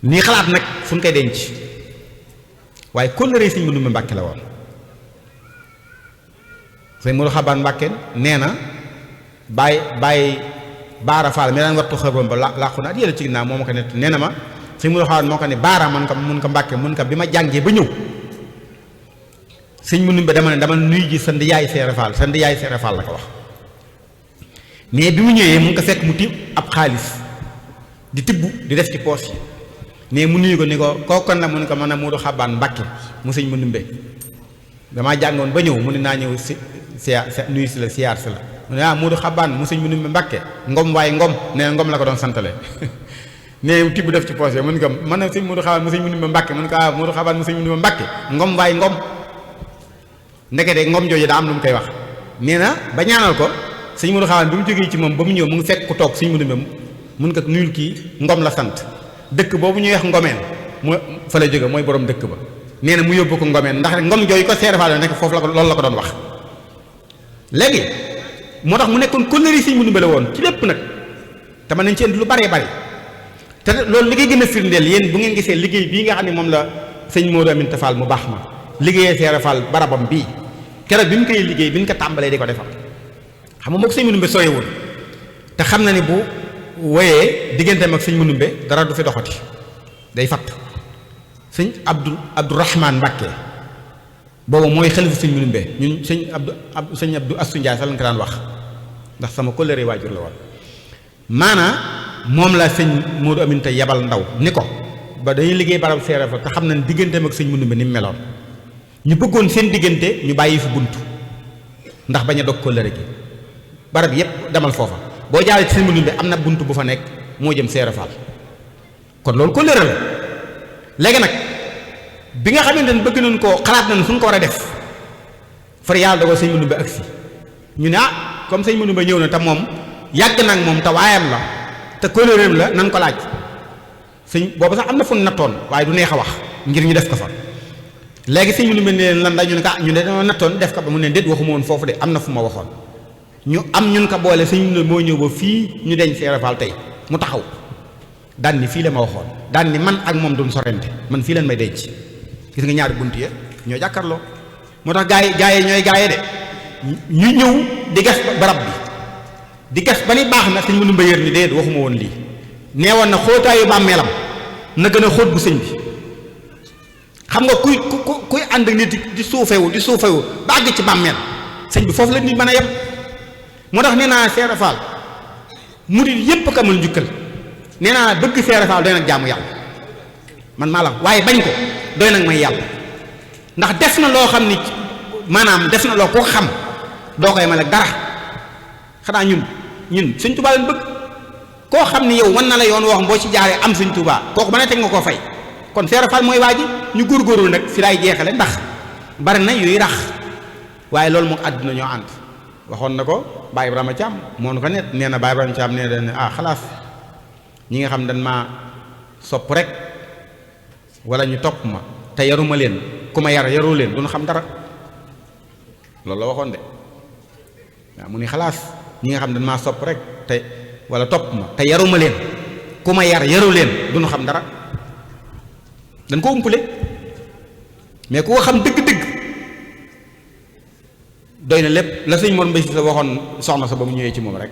nii xalaat nag fu ñu koy denc waaye kóllëre sëñ Mandumbe Mbàkke la woon sëñ Moodu Xabaan Mbàkke nee na bàyyi Baara Faal mi daan wattu xëbam ba làqu na at yële ci ginnaaw moo ma ko nett nee na ma sëñ Moodu Xabaan moo ko ne Baara mun ko Mbàkke mun ko bi ma jàngee ba ñëw sëñ Mandumbe dama nuy ji sa ndiyaay Seera Faal la ko wax mais bi mu ñëwee mu ngi ko fekk mu tibb ab xaalis di tibb di def ci poos yi mais mu nuyu ko ni ko kooku la mu ne ko mën a Moodu Xabaan Mbàkke mu sëñ Mandumbe damaa jàngoon ba ñëw mu ne naa ñëw nuyu si la siyaar si la mu ne Moodu Xabaan mu sëñ Mandumbe Mbàkke ngom waaye ngom nee na ngom la ko doon santale ne tibb def ci poos yi mu ne ko mën a sëñ Moodu Xabaan mu sëñ Mandumbe Mbàkke mu ne ko Moodu Xabaan mu sëñ Mandumbe Mbàkke ngom waaye ngom ndekete ngom jooju daa am lu mu koy wax nee na ba ñaanal ko sëñ Moodu Xabaan bi mu jógee ci moom ba mu ñëw mu ngi fekk ku toog sëñ Mandumbe mun ko nuyul kii ngom la sant dëkk boobu ñuy wax ngomeen mu fa la jóge mooy borom dëkk ba nee na mu yóbbu ko ngomeen ndax ngom jooyu ko Seera Faal nekk foofu la ko loolu la ko doon wax léegi moo tax mu nekkoon kóllëre sëñ Mandumbe la woon ci lépp nag te mën nañ ci indi lu baree bari te loolu li ngay gën a firndeel yéen bu ngeen gisee liggéey bii nga xam ne moom la sëñ Moodu Aminta Fall mu baax ma liggéeyee Seera Faal barabam bii keroog bi mu koy liggéey bi ñu ko tàmbalee di ko defal xam nga moom sëñ Mandumbe sooyewul te xam na ni bu woyee digganteem ak sëñ Mandumbe dara du fi doxati day fatt sëñ Abdourahman Mbàkke boobu mooy xalifu sëñ Mandumbe ñun sëñ Abdou Astou Ndiaye sax lañ ko daan wax ndax sama kóllëre waajur la woon maanaa moom la sëñ Moodu Aminta yebal ndaw ni ko ba dañuy liggéey barab Seera Faal te xam nañ digganteem ak sëñ Mandumbe ni mu meloon ñu bëggoon seen diggante ñu bàyyi fi bunt ndax bañ a dog kóllëre gi barab yépp demal foofa boo jaaree ci sëñ Mandumbe am na bunt bu fa nekk moo jëm Seera Faal kon loolu kóllëre la léegi nag bi nga xamante ne bëgg nañ koo xalaat nañ fu ñu ko war a def far yàlla dogal sëñ Mandumbe agsi ñu ne comme sëñ Mandumbe ñëw na te moom yàgg na ak moom te waayam la te kóllëreem la nan ko laaj sëñ boobu sax am na fu nattoon waaye du neex a wax ngir ñu def ko fa léegi sëñ Mandumbe ne leen lan la ñu ne ñu ne dañoo nattoon def ko ba mu ne déet waxuma woon foofu de am na fu ma waxoon ñu am ñun ko boole sëñ Mandumbe moo ñëw ba fii ñu deñ Seera Faal tey mu taxaw daan ni fii la ma waxoon daan ni man ak moom duñ sorente man fii leen may denc gis nga ñaari bunt ya ñoo jàkkarloo moo tax gaa yi ñooy gaa yi de ñu ñëw di gas barab bi di gas ba ni baax na sëñ mënu mbayéer ni déedéet waxuma woon lii nee woon na xóotaayu bàmmeelam na gën a xóot bu sëñ bi xam nga kuy ànd ak nit di suufewu ba àgg ci bàmmeel sëñ bi foofu la nit mën a yem. moo tax nee naa Seera Faal murid yépp ko amal njukkal nee naa bëgg Seera Faal doy nag jaamu yàlla man maa la waaye bañ ko doy nag may yàlla ndax def na loo xam ni maanaam def na loo ko xam doo koy mal ak dara xanaa ñun sëñ Tuubaa leen bëgg koo xam ni yow wan na la yoon wax boo ci jaaree am sëñ Tuubaa kooku ba ne teg nga koo fay kon Seera Faal mooy waa ji ñu góorgóorlu nag fi laay jeexale ndax bari na yuy rax waaye loolu moom àdduna ñoo ànd waxoon na ko Baye Ibrahima Thiam moo nu ko net nee na Baye Ibrahima Thiam nee na xalaas ñi nga xam dañ maa sopp rek wala ñu topp ma te yaruma leen ku ma yaroo leen duñu xam dara loolu la waxoon de waaw mu ni xalaas ñi nga xam dañ maa sopp rek te wala topp ma te yaruma leen ku ma yaru leen duñu xam dara dañ ko umpule mais ku ko xam dëgg-dëgg doy na lépp la sëñ Mor Mbay si sa waxoon soxna sa ba mu ñëwee ci moom rek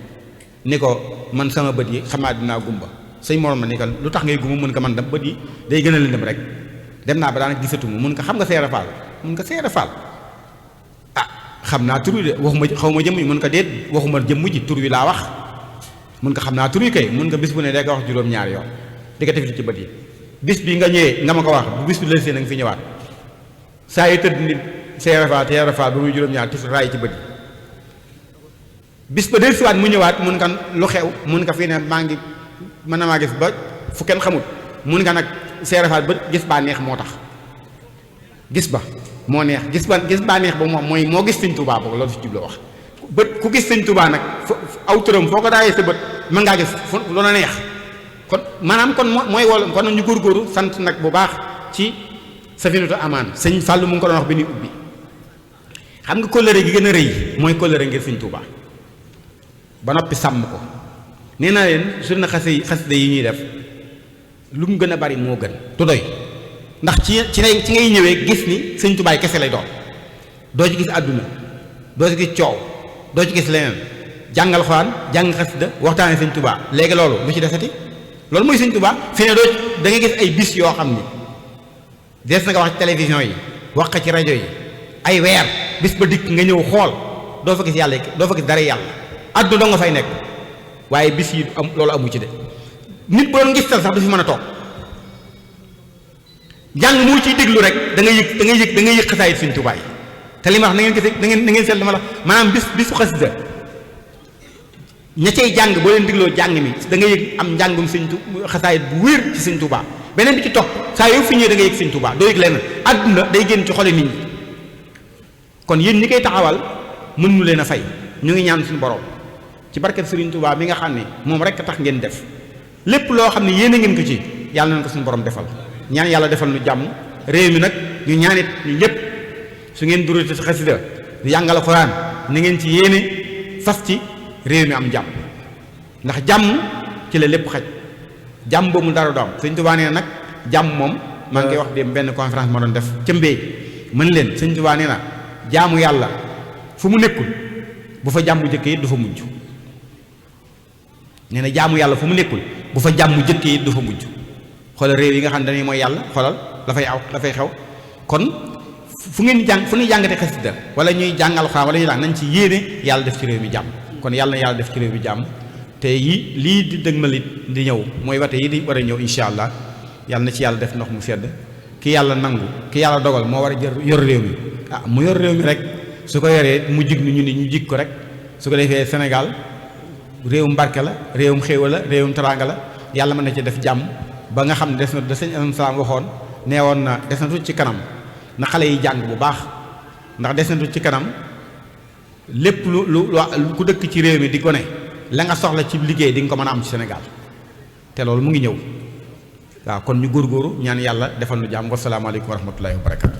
ni ko man sama bët yi xamaa dinaa gumba sëñ Mor ma ni ko lu tax ngay gumba mun ko man da bët yi day gën a lëndëm rek dem naa ba daanaka gisatuma mun ko xam nga Seera Faal mun ko Seera Faal xam naa tur wi de waxuma xaw ma jëmm ji mun ko déet waxuma jëmm ji tur wi laa wax mun ko xam naa tur wi kay mun ko bis bu ne day ko wax juróom-ñaari yoon di ko tefli ci bët yi bis bi nga ñëwee nga ma ko wax bu bis bi la see na nga fi ñëwaat saa yu tëdd nit Seera Faal ba muy juróom-ñaar tis raay ci bët yi bis ba del siwaat mu ñëwaat mun nga lu xew mun nga fii ne maa ngi mën na maa gis ba fu kenn xamut mun nga nag Seera Faal ba gis baa neex moo tax gis ba moo neex gis baa neex ba moom mooy moo gis sëñ Tuubaa boog loolu fi jubla wax bët ku gis sëñ Tuubaa nag aw turam foo ko daayee sa bët mën ngaa gis fu lu la neex kon maanaam kon mooy wol kon ñu góorgóoru sant nag bu baax ci Safinatu Amaan sëñ Fàllu mu ngi ko doon wax bi ñuy ubbi xam nga kóllëre gi gën a rëy mooy kóllëre ngir sëñ Tuubaa ba noppi sàmm ko nee naa leen journée xasida yi ñuy def lu mu gën a bari moo gën du doy ndax ci ngay ñëwee gis ni sëñ Tuubaa kese lay doon doo ci gis àdduna doo ci gis coow doo ci gis leneen jàngal Alxuraan jàng xasida waxtaane sëñ Tuubaa léegi loolu lu ci desati loolu mooy sëñ Tuubaa fi ne doo da ngay gis ay bis yoo xam ni des na nga wax ci télévision yi wax ci rajo yi ay weer bis ba dikk nga ñëw xool doo fa gis yàlla doo fa gis dara yàlla àdduna doo nga fay nekk waaye bis yi am loolu amu ci de nit bu doon gis sax du fi mën a toog jàng moo ciy déglu rek da ngay yëg xasaayit sëñ Tuubaa yi te li ma wax na ngeen gis na ngeen seet li ma la maanaam bisu xasida ña cay jàng boo leen dégloo jàng mi da nga yëg am njàngum sëñ xasaayit bu wér ci sëñ Tuubaa beneen bi ci topp saa yow fi ñëwee da nga yëg sëñ Tuubaa doo yëg leneen àdduna day génn ci xole nit ñi kon yéen ñi koy taxawal mën nu leen a fay ñu ngi ñaan suñu borom ci barket Sëriñ Tuubaa mi nga xam ne moom rek tax ngeen def lépp loo xam ne yéen a ngeen ko ci yàlla nañ ko suñu borom defal ñaan yàlla defal nu jàmm réew mi nag ñu ñaanit ñu ñëpp su ngeen durate si xasida di jàngal Alxuraan na ngeen ci yéene fas ci réew mi am jàmm ndax jàmm ci la lépp xaj jàmm boobu dara doom Sëriñ Tuubaa nee nag jàmm moom maa ngi koy wax dem benn conférence ma doon def ca Mbéy mën leen Sëriñ Tuubaa nee na jaamu yàlla fu mu nekkul bu fa jàmm jëkk yi du fa mujj nee na jaamu yàlla fu mu nekkul bu fa jàmm jëkk yi du fa mujj xoolal réew yi nga xam ne dañuy mooy yàlla xoolal dafay xew kon fu ngeen jàng fu ñuy jàngate xasida wala ñuy jàng Alxuraan wala ñuy jàng nañ ci yéene yàlla def ci réew mi jàmm kon yàlla na yàlla def ci réew mi jàmm te lii di dëgmalit di ñëw mooy wate yi di war a ñëw insha allah yàlla na ci yàlla def ndox mu sedd ki yàlla nangu ki yàlla dogal moo war a yor réew mi mu yor réew mi rek su ko yoree mu jig ñu ni ñu jig ko rek su ko defee Sénégal réewum barke la réewum xéewal la réewum teraanga la yàlla mën na ci def jàmm ba nga xam ne des na da sëñ Asan Salaam waxoon nee woon na des na tuuti ci kanam na xale yi jàng bu baax ndax des na tuuti ci kanam lépp lu ku dëkk ci réew mi di gone la nga soxla ci liggéey di nga ko mën a am ci Sénégal te loolu mu ngi ñëw waaw kon ñu góorgóoru ñaan yàlla defal nu jàmm wasalaamaaleykum wa rahmatullahi wa barakatu